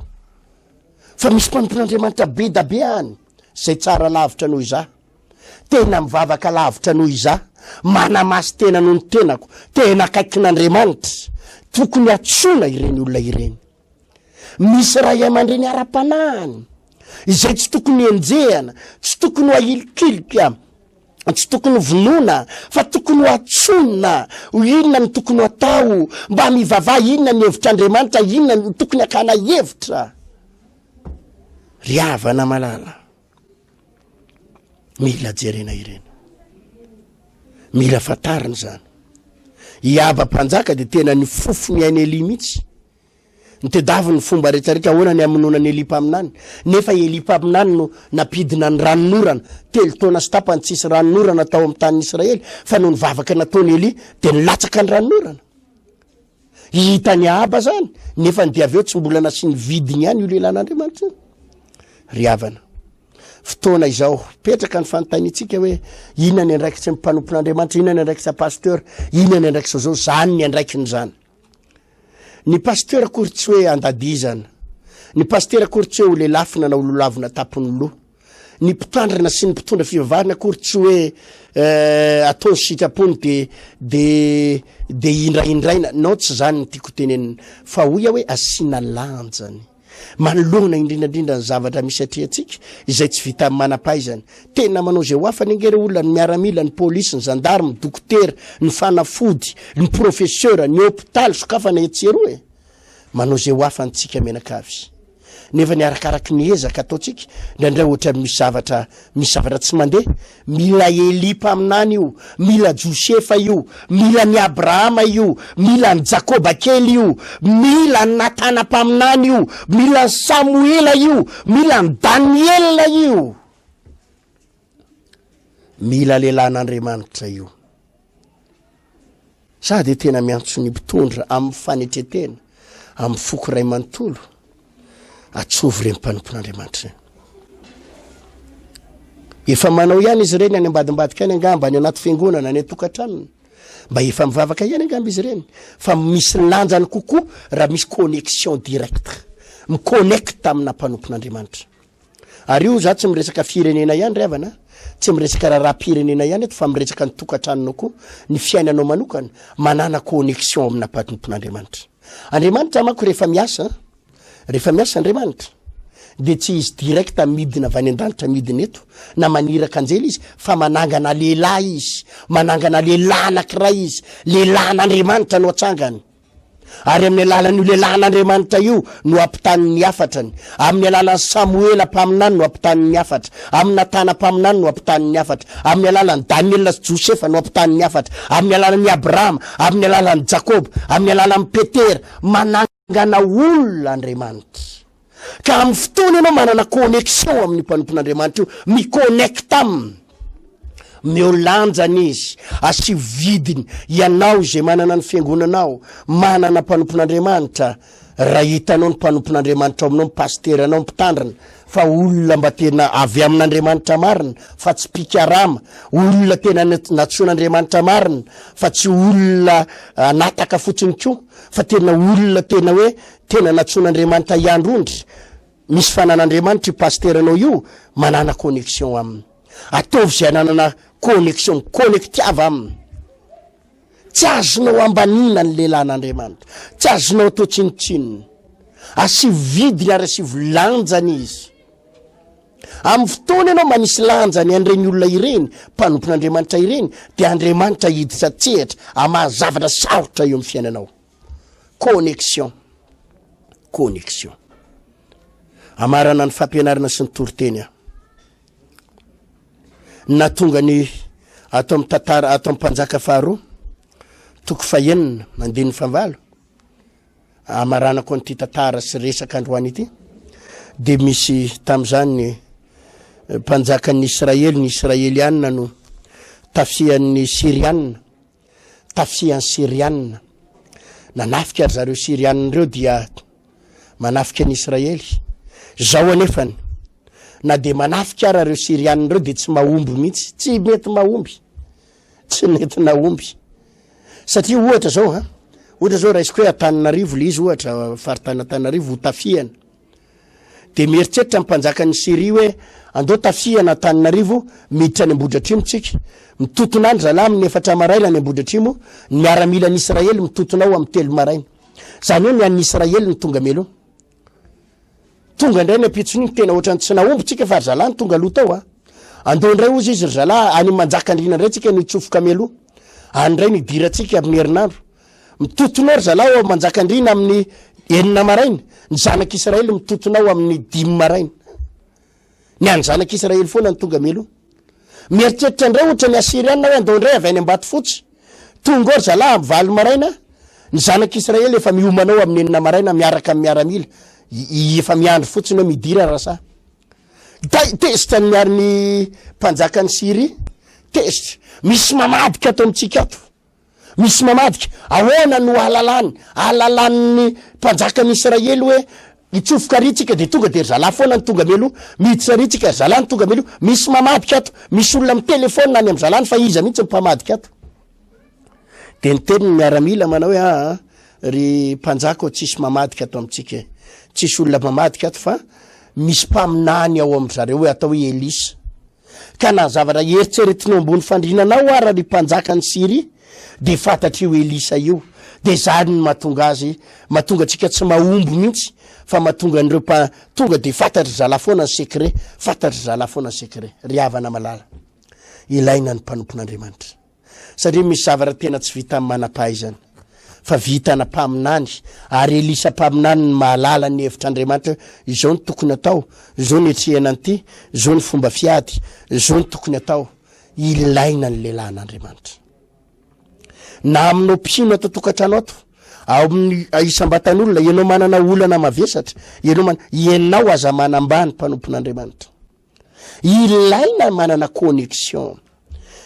fa misy mpanompon'Andriamanitra be da be any, izay tsara lavitra noho izaho. Tena mivavaka lavitra noho izaho, manamasy-tena noho ny tenako, tena akaikin'Andriamanitra. Tokony hantsoina ireny olona ireny. Misy ray aman-dreny ara-panahiny, izay tsy tokony henjehana, tsy tokony ho ahilikilika, tsy tokony ho vonoina, fa tokony ho antsoina. Ho inona no tokony ho atao? Mba mivavaha, inona ny hevitr'Andriamanitra, inona no tokony hakana hevitra? Ry havana malala. Mila jerena ireny. Mila fantarina izany. I Aba mpanjaka dia tena nifofo ny ain'i Elia mihitsy. Nitedaviny ny fomba rehetrarehetra ahoana ny hamonoana an'i Elia mpaminany. Nefa i Elia mpaminany no nampidina ny ranonorana. Telo taona sy tapany tsisy ranonorana tao amin'ny tanin'i Israely, fa noho ny vavaka nataon'i Elia dia nilatsaka ny ranonorana. Hitan'i Ahaba zany, nefa ny dia avy eo tsy mbola nasiany vidiny ihany io lehilahin'Andriamanitra io. Ry havana, fotoana izao, petraka ny fanontaniantsika hoe inona ny andraikitry ny mpanompon'Andriamanitra, inona ny andraikitra pasteur, inona ny andraikitra zao, zany ny andraikiny zany. Ny pasteur akory tsy hoe andadizana, ny pasteur akory tsy hoe ho lelafina na ho lolavina tapon'ny loha. Ny mpitandrina sy ny mpitondra fivavahana akory tsy hoe atao ny sitrapony de de de indraindraina. Non, tsy zany ny tiako tenenina fa hoy aho hoe asiana lanjany. Manoloana indrindra indrindra ny zavatra misy atrehantsika izay tsy vitan'ny manam-pahaizana. Tena manao izay ho afany ange ireo olona, ny miaramila, ny polisy, ny zandarme, ny dokotera, ny fanafody, ny professeur, ny hopitaly sokafana etsy sy eroa e. Manao izay ho afany tsika mianakavy. Nefa ny arakaraky ny ezaka ataontsika, indraindray ohatran'ny misy zavatra, misy zavatra tsy mandeha. Mila Elia mpaminany io, mila Josefa io, mila an'i Abrahama io, mila an'i Jakoba kely io, mila an'i Natana mpaminany io, mila an'i Samoela io, mila an'i Daniela io. Mila lehilahin'Andriamanitra io. Za dia tena miantso ny mpitondra amin'ny fanetretena, amin'ny foko iray manontolo, atsovy ireny mpanompon'Andriamanitra ireny. Efa manao ihany izy ireny any ambadimbadika any angamba, any anaty fiangonana, any an-tokantranony. Mba efa mivavaka ihany angamba izy ireny, fa misy lanjany kokoa raha misy connexion directe, mi-connecte amina mpanompon'Andriamanitra. Ary io za tsy miresaka firenena ihany ry havana a, tsy miresaka raharaham-pirenena ihany eto fa miresaka ny tokantranonao koa, ny fiainanao manokana, manàna connexion amina mpanompon'Andriamanitra. Andriamanitra manko rehefa miasa, rehefa miasa Andriamanitra dia tsy izy direct midina avy any an-danitra midina eto na maniraka anjely izy fa manangana lehilahy izy, manangana lehilahy anankiray izy, lehilahin'Andriamanitra no atsangany. Ary amin'ny alalan'io lehilahin'Andriamanitra io no ampitany ny hafatrany. Amin'ny alalan'i Samoela mpaminany no ampitany ny hafatra. Amin'i Natana mpaminany no ampitany ny hafatra. Amin'ny alalan'i Daniela sy Josefa no ampitany ny hafatra. Amin'ny alalan'i Abrahama, amin'ny alalan'i Jakoba, amin'ny alalan'i Petera. Manangana olona Andriamanitra. Ka amin'ny fotoana ianao manana connexion amin'io mpanompon'Andriamanitra io, mi-connecte aminy, omeo lanjany izy, asio vidiny, ianao izay manana ny fiangonanao, manana mpanompon'Andriamanitra, raha hitanao ny mpanompon'Andriamanitra ao aminao, ny pasiteranao, ny mpitandrina, fa olona mba tena avy amin'Andriamanitra marina, fa tsy mpikarama, olona tena nantsoin'Andriamanitra marina, fa tsy olona anataka fotsiny koa, fa tena olona tena hoe Tena nantsoin'Andriamanitra hiandry ondry, misy fanan'Andriamanitra io pasiteranao io, manàna connexion aminy. Ataovy izay hananana connexion, mi-connectiava aminy. Tsy azonao ambaniana ny lehilahin'Andriamanitra, tsy azonao atao tsinontsinona. Asivo vidiny ary asivo lanjany izy. Amin'ny fotoana ianao manisy lanjany an'ireny olona ireny, mpanompon'Andriamanitra ireny, dia Andriamanitra hiditra an-tsehatra hamaha zavatra sarotra eo amin'ny fiainanao. Connexion. Connexion. Amarana ny fampianarana sy ny toriteny aho. Natonga ny ato amin'ny tantara ato amin'ny mpanjaka faharoa toko fahenina andininy fahavalo amaranako an'ity tantara sy resaka androany ity dia misy tamin'izany ny mpanjakan'ny Israely ny Israelianina no tafihan'ny Syrianina tafihan'ny Syrianina. Nanafika ry zareo Syrianina ireo dia manafika an'i Israely. Izao anefany, na dia manafika ara ireo Syrianina ireo dia tsy mahomby mihitsy. Tsy mety mahomby. Tsy nety nahomby. Satria ohatra zao ha, ohatra zao raisiko hoe Antananarivo le izy ohatra, faritany Antananarivo ho tafihana. Dia mieritreritra ny mpanjakan'i Syria hoe, Andao tafihana Antananarivo, miditra any Ambohidratrimo tsika. Mitotona any zalahy amin'ny efatra maraina any Ambohidratrimo, ny miaramilan'i Israely mitotona ao amin'ny telo maraina. Izany hoe ny an'ny Israely no tonga mialoha. Tonga indray ny ampitson'iny, tena ohatran'ny tsy nahomby tsika fa ry zalahy no tonga aloha tao a. Andao indray hozy izy ry zalahy, any Manjakandriana indray tsika no hitsofoka mialoha. Any indray no hidirantsika amin'ny herinandro. Mitotona ao ry zalahy ao Manjakandriana amin'ny enina maraina, ny zanak'Israely mitotona ao amin'ny dimy maraina. Ny an'ny zanak'Israely foana no tonga mialoha. Mieritreritra indray ohatra ny Asyriana hoe andao indray avy any Ambatofotsy. Tonga ao ry zalahy amin'ny valo maraina, ny zanak'Israely efa miomana ao amin'ny enina maraina miaraka amin'ny miaramila. Efa miandry fotsiny hoe midira rasahy. Tezitra ny ary ny mpanjakan'i Syria. Tezitra. Misy mamadika ato amintsika ato. Misy mamadika. Ahoana no ahalalany, ahalalan'ny mpanjakan'i Israely hoe hitsofoka ary tsika dia tonga dia ry zalahy foana no tonga mialoha, miditra ary tsika ry zalahy no tonga mialoha. Misy mamadika ato, misy olona mitelefaonina any amin'ny zalany fa iza mihitsy no mpamadika ato. Dia niteny ny miaramila manao hoe aa ry mpanjaka ô tsisy mamadika ato amintsika e. Tsisy olona mamadika ato fa. Misy mpaminany ao amin-dry zareo hoe atao hoe Elisa. Ka na zavatra eritreretinao ambony fandrinanao ara ry mpanjakan'i Syria dia fantatr'io Elisa io. Dia izany no mahatonga azy, mahatonga antsika tsy mahomby mihitsy fa mahatonga an'ireo mpa, tonga dia fantatry zalahy foana ny secret, fantatry zalahy foana ny secret. Ry havana malala, ilaina ny mpanompon'Andriamanitra. Satria misy zavatra tena tsy vitan'ny manam-pahaizana, fa vitana mpaminany, ary Elisa mpaminany no mahalala ny hevitr'Andriamanitra hoe izao no tokony atao, izao no hetsehina an'ity, izao ny fomba fiady, izao no tokony atao. Ilaina ny lehilahin'Andriamanitra. Na aminao mpino ato an-tokantrano ato, ao amin'ny isam-batan'olona, ianao manana olana mavesatra, ianao man, ianao aza manambany mpanompon'Andriamanitra. Ilaina manana connexion.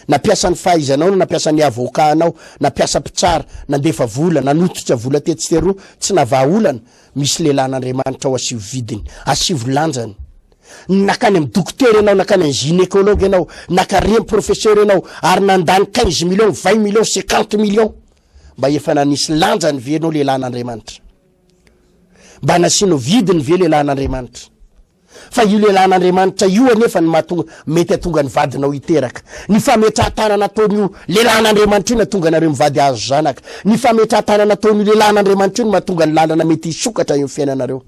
Nampiasa ny fahaizanao na nampiasa ny avocat anao, nampiasa mpitsara, nandefa vola, nanototra vola tetsy sy teroa, tsy navaha olana, misy lehilahin'Andriamanitra ao asivo vidiny, asivo lanjany. Nakany amin'ny dokotera ianao, nakany amin'ny gynécologue ianao, naka reny professeur ianao, ary nandany 15 millions, 20 millions, 50 millions. Mba efa nanisy lanjany ve ianao lehilahin'Andriamanitra? Mba nasianao vidiny ve lehilahin'Andriamanitra? Fa io lehilahin'Andriamanitra io anefa no mahatonga, mety hahatonga ny vadinao hiteraka. Ny fametrahan-tanana ataon'io lehilahin'Andriamanitra io no hahatonga anareo mivady hahazo zanaka. Ny fametrahan-tanana ataon'io lehilahin'Andriamanitra io no mahatonga ny lalana mety hisokatra eo amin'ny fiainanareo.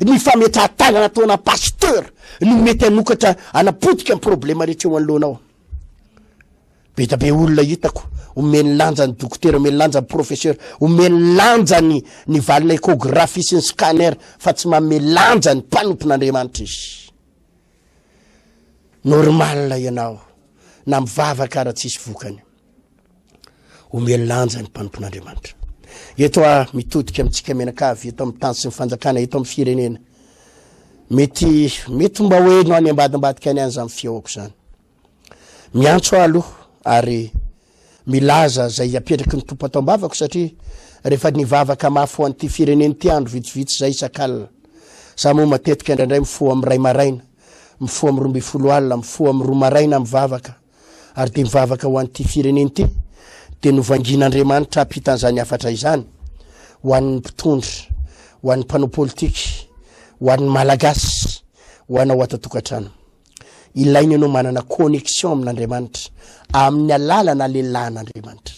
Ny fametrahan-tanana ataona pasteur no mety hanokatra, hanapotika ny problema rehetra eo anoloanao. Be da be olona hitako omeny lanja ny dokotera, omeny lanja ny professeur, omeny lanja ny ny valina échographie sy ny scanner fa tsy manome lanja ny mpanompon'Andriamanitra izy. Normal ianao na mivavaka ara tsisy vokany. Omeny lanja ny mpanompon'Andriamanitra. Eto aho mitodika amintsika mianakavy eto amin'ny tany sy ny fanjakana eto amin'ny firenena. Mety mety mba ho heno any ambadimbadika any any izany fihaoko izany. Miantso aho aloha ary milaza izay apetraky ny Tompo ato am-bavako satria rehefa nivavaka mafy ho an'ity firenena ity andro vitsivitsy izay isak'alina. Za moa matetika indraindray mifoha amin'ny iray maraina, mifoha amin'ny 12 alina, mifoha amin'ny roa maraina mivavaka ary dia mivavaka ho an'ity firenena ity dia novangian'Andriamanitra hampita an'izany hafatra izany ho an'ny mpitondra, ho an'ny mpanao politika, ho an'ny Malagasy, ho anao ato an-tokantrano. Ilaina ianao manana connexion amin'Andriamanitra amin'ny alalana lehilahin'Andriamanitra.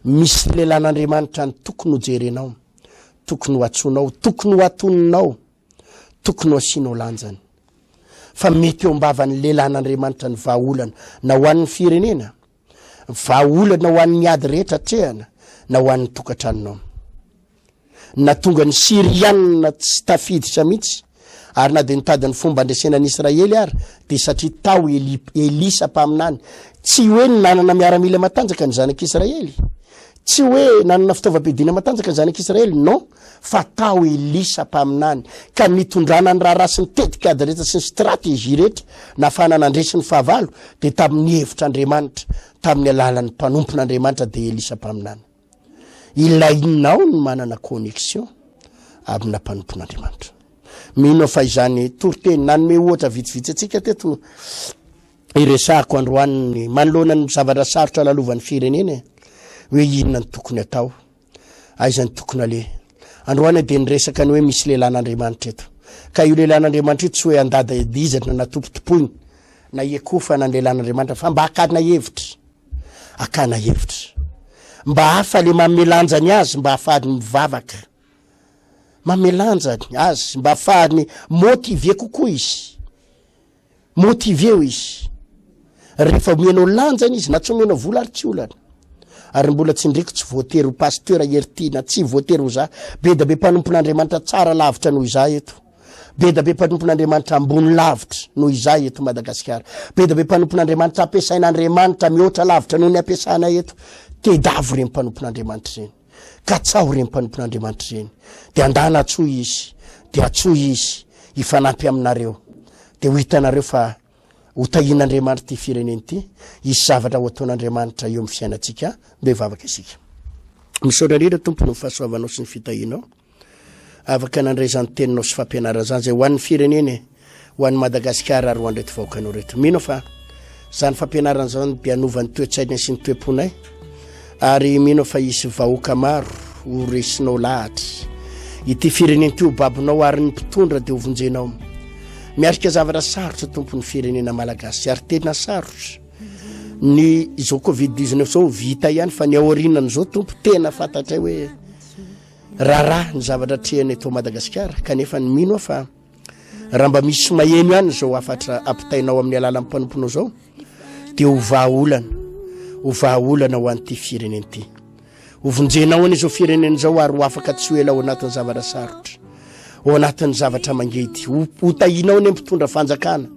Misy lehilahin'Andriamanitra ny tokony ho jerenao, tokony ho atsoinao, tokony ho atoninao, tokony ho asianao lanjany. Fa mety eo am-bavan'ny lehilahin'Andriamanitra ny vahaolana na ho an'ny firenena, Vahaolana ho an'ny ady rehetra atrehana na ho an'ny tokantranonao. Nahatonga ny Syrianina tsy tafiditra mihitsy, ary na dia nitady ny fomba handresena an'i Israely ary, dia satria tao Eli, Elisa mpaminany. Tsy hoe nanana miaramila matanjaka ny zanak'Israely. Tsy hoe nanana fitaovam-piadiana matanjaka ny zanak'Israely, non, fa tao Elisa mpaminany, ka nitondrana ny raharaha sy ny tetik'ady rehetra sy ny stratégie rehetra nahafahana nandresy ny fahavalo, dia tamin'ny hevitr'Andriamanitra, tamin'ny alalan'ny mpanompon'Andriamanitra dia Elisa mpaminany. Ilainao ny manana connexion amina mpanompon'Andriamanitra. Mino aho fa izany toriteny nanome ohatra vitsivitsy antsika teto iresahako androany ny manoloana ny zavatra sarotra lalovan'ny firenena e, hoe inona ny tokony atao. Aiza ny tokony aleha? Androany aho dia niresaka ny hoe misy lehilahin'Andriamanitra eto. Ka io lehilahin'Andriamanitra io tsy hoe andada edizana na tompotompoina na iekofana ny lehilahin'Andriamanitra fa mba hakana hevitra. Hakana hevitra. Mba hafa le manome lanjany azy mba hahafahany mivavaka. Manome lanjany azy mba hahafahany motiver kokoa izy. Motiver-o izy. Rehefa omenao lanjany izy, na tsy omenao vola ary tsy olana. Ary mbola tsindriko tsy voatery ho pasteur Heritiana, tsy voatery ho za. Be da be mpanompon'Andriamanitra tsara lavitra noho izaho eto. Be da be mpanompon'Andriamanitra ambony lavitra noho izaho eto Madagasikara. Be da be mpanompon'Andriamanitra ampiasain'Andriamanitra mihoatra lavitra noho ny ampiasana eto. Tedavo ireny mpanompon'Andriamanitra ireny. Katsaho ireny mpanompon'Andriamanitra ireny. Dia andana antsoy izy, dia antsoy izy hifanampy aminareo. Dia ho hitanareo fa ho tahian'Andriamanitra ity firenena ity, hisy zavatra ho ataon'Andriamanitra eo amin'ny fiainantsika. Ndeha hivavaka isika. Misaotra indrindra Tompo noho ny fahasoavanao sy ny fitahianao. Afaka nandray izany teninao sy fampianarana izany izay ho an'ny firenena e, ho an'i Madagasikara ary ho an'ireto vahoakanao ireto. Mino aho fa izany fampianarana izany dia hanova ny toe-tsainay sy ny toe-ponay ary mino aho fa hisy vahoaka maro ho resinao lahatra. Ity firenena ity ho babonao ary ny mpitondra dia ho vonjenao. Miatrika zavatra sarotra Tompo ny firenena malagasy ary tena sarotra. Ny izao covid 19 izao vita ihany fa ny aorianan'izao Tompo tena fantatray hoe raharaha ny zavatra atrehana eto Madagasikara kanefa ny mino aho fa raha mba misy maheno ihany izao hafatra ampitainao amin'ny alalan'ny mpanomponao izao dia ho vahaolana ho vahaolana ho an'ity firenena ity. Ho vonjenao anie izao firenena izao ary ho afaka tsy ho ela ao anatin'ny zavatra sarotra, ao anatin'ny zavatra mangidy. Ho tahianao anie ny mpitondra fanjakana,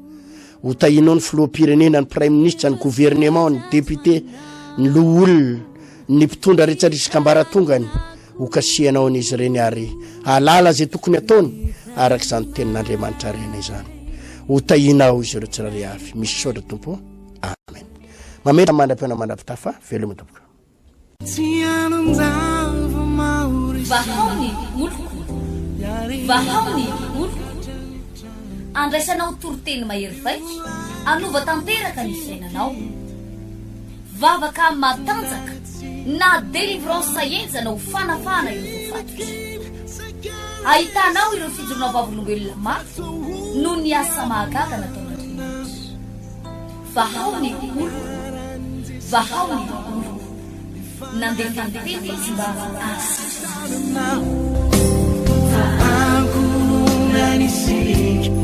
ho tahianao ny filoham-pirenena, ny praiminisitra, ny gouvernement, ny député, ny loholona, ny mpitondra rehetra risika ambaratongany. Ho kasihanao anie izy ireny ary hahalala izay tokony ataony araka izany tenin'Andriamanitra rena izany. Ho tahianao izy ireo tsirairay avy. Misaotra Tompo. Amen. Mametra mandra-pihaona mandra-pitafa. Veloma tompoko. Vahao ny oloko, vahao ny oloko. Andraisanao toriteny mahery vaika, hanova tanteraka ny fiainanao. Vavaka matanjaka na délivrance henjana ho fanafahana ireo voafatotra. Ahitanao ireo fijoroana vavolombelona mafy noho ny asa mahagaga nataon'Andriamanitra. Vahao ny oloko, vahao ny oloko. Nandefa ny teny izy mba hahasitrana azy.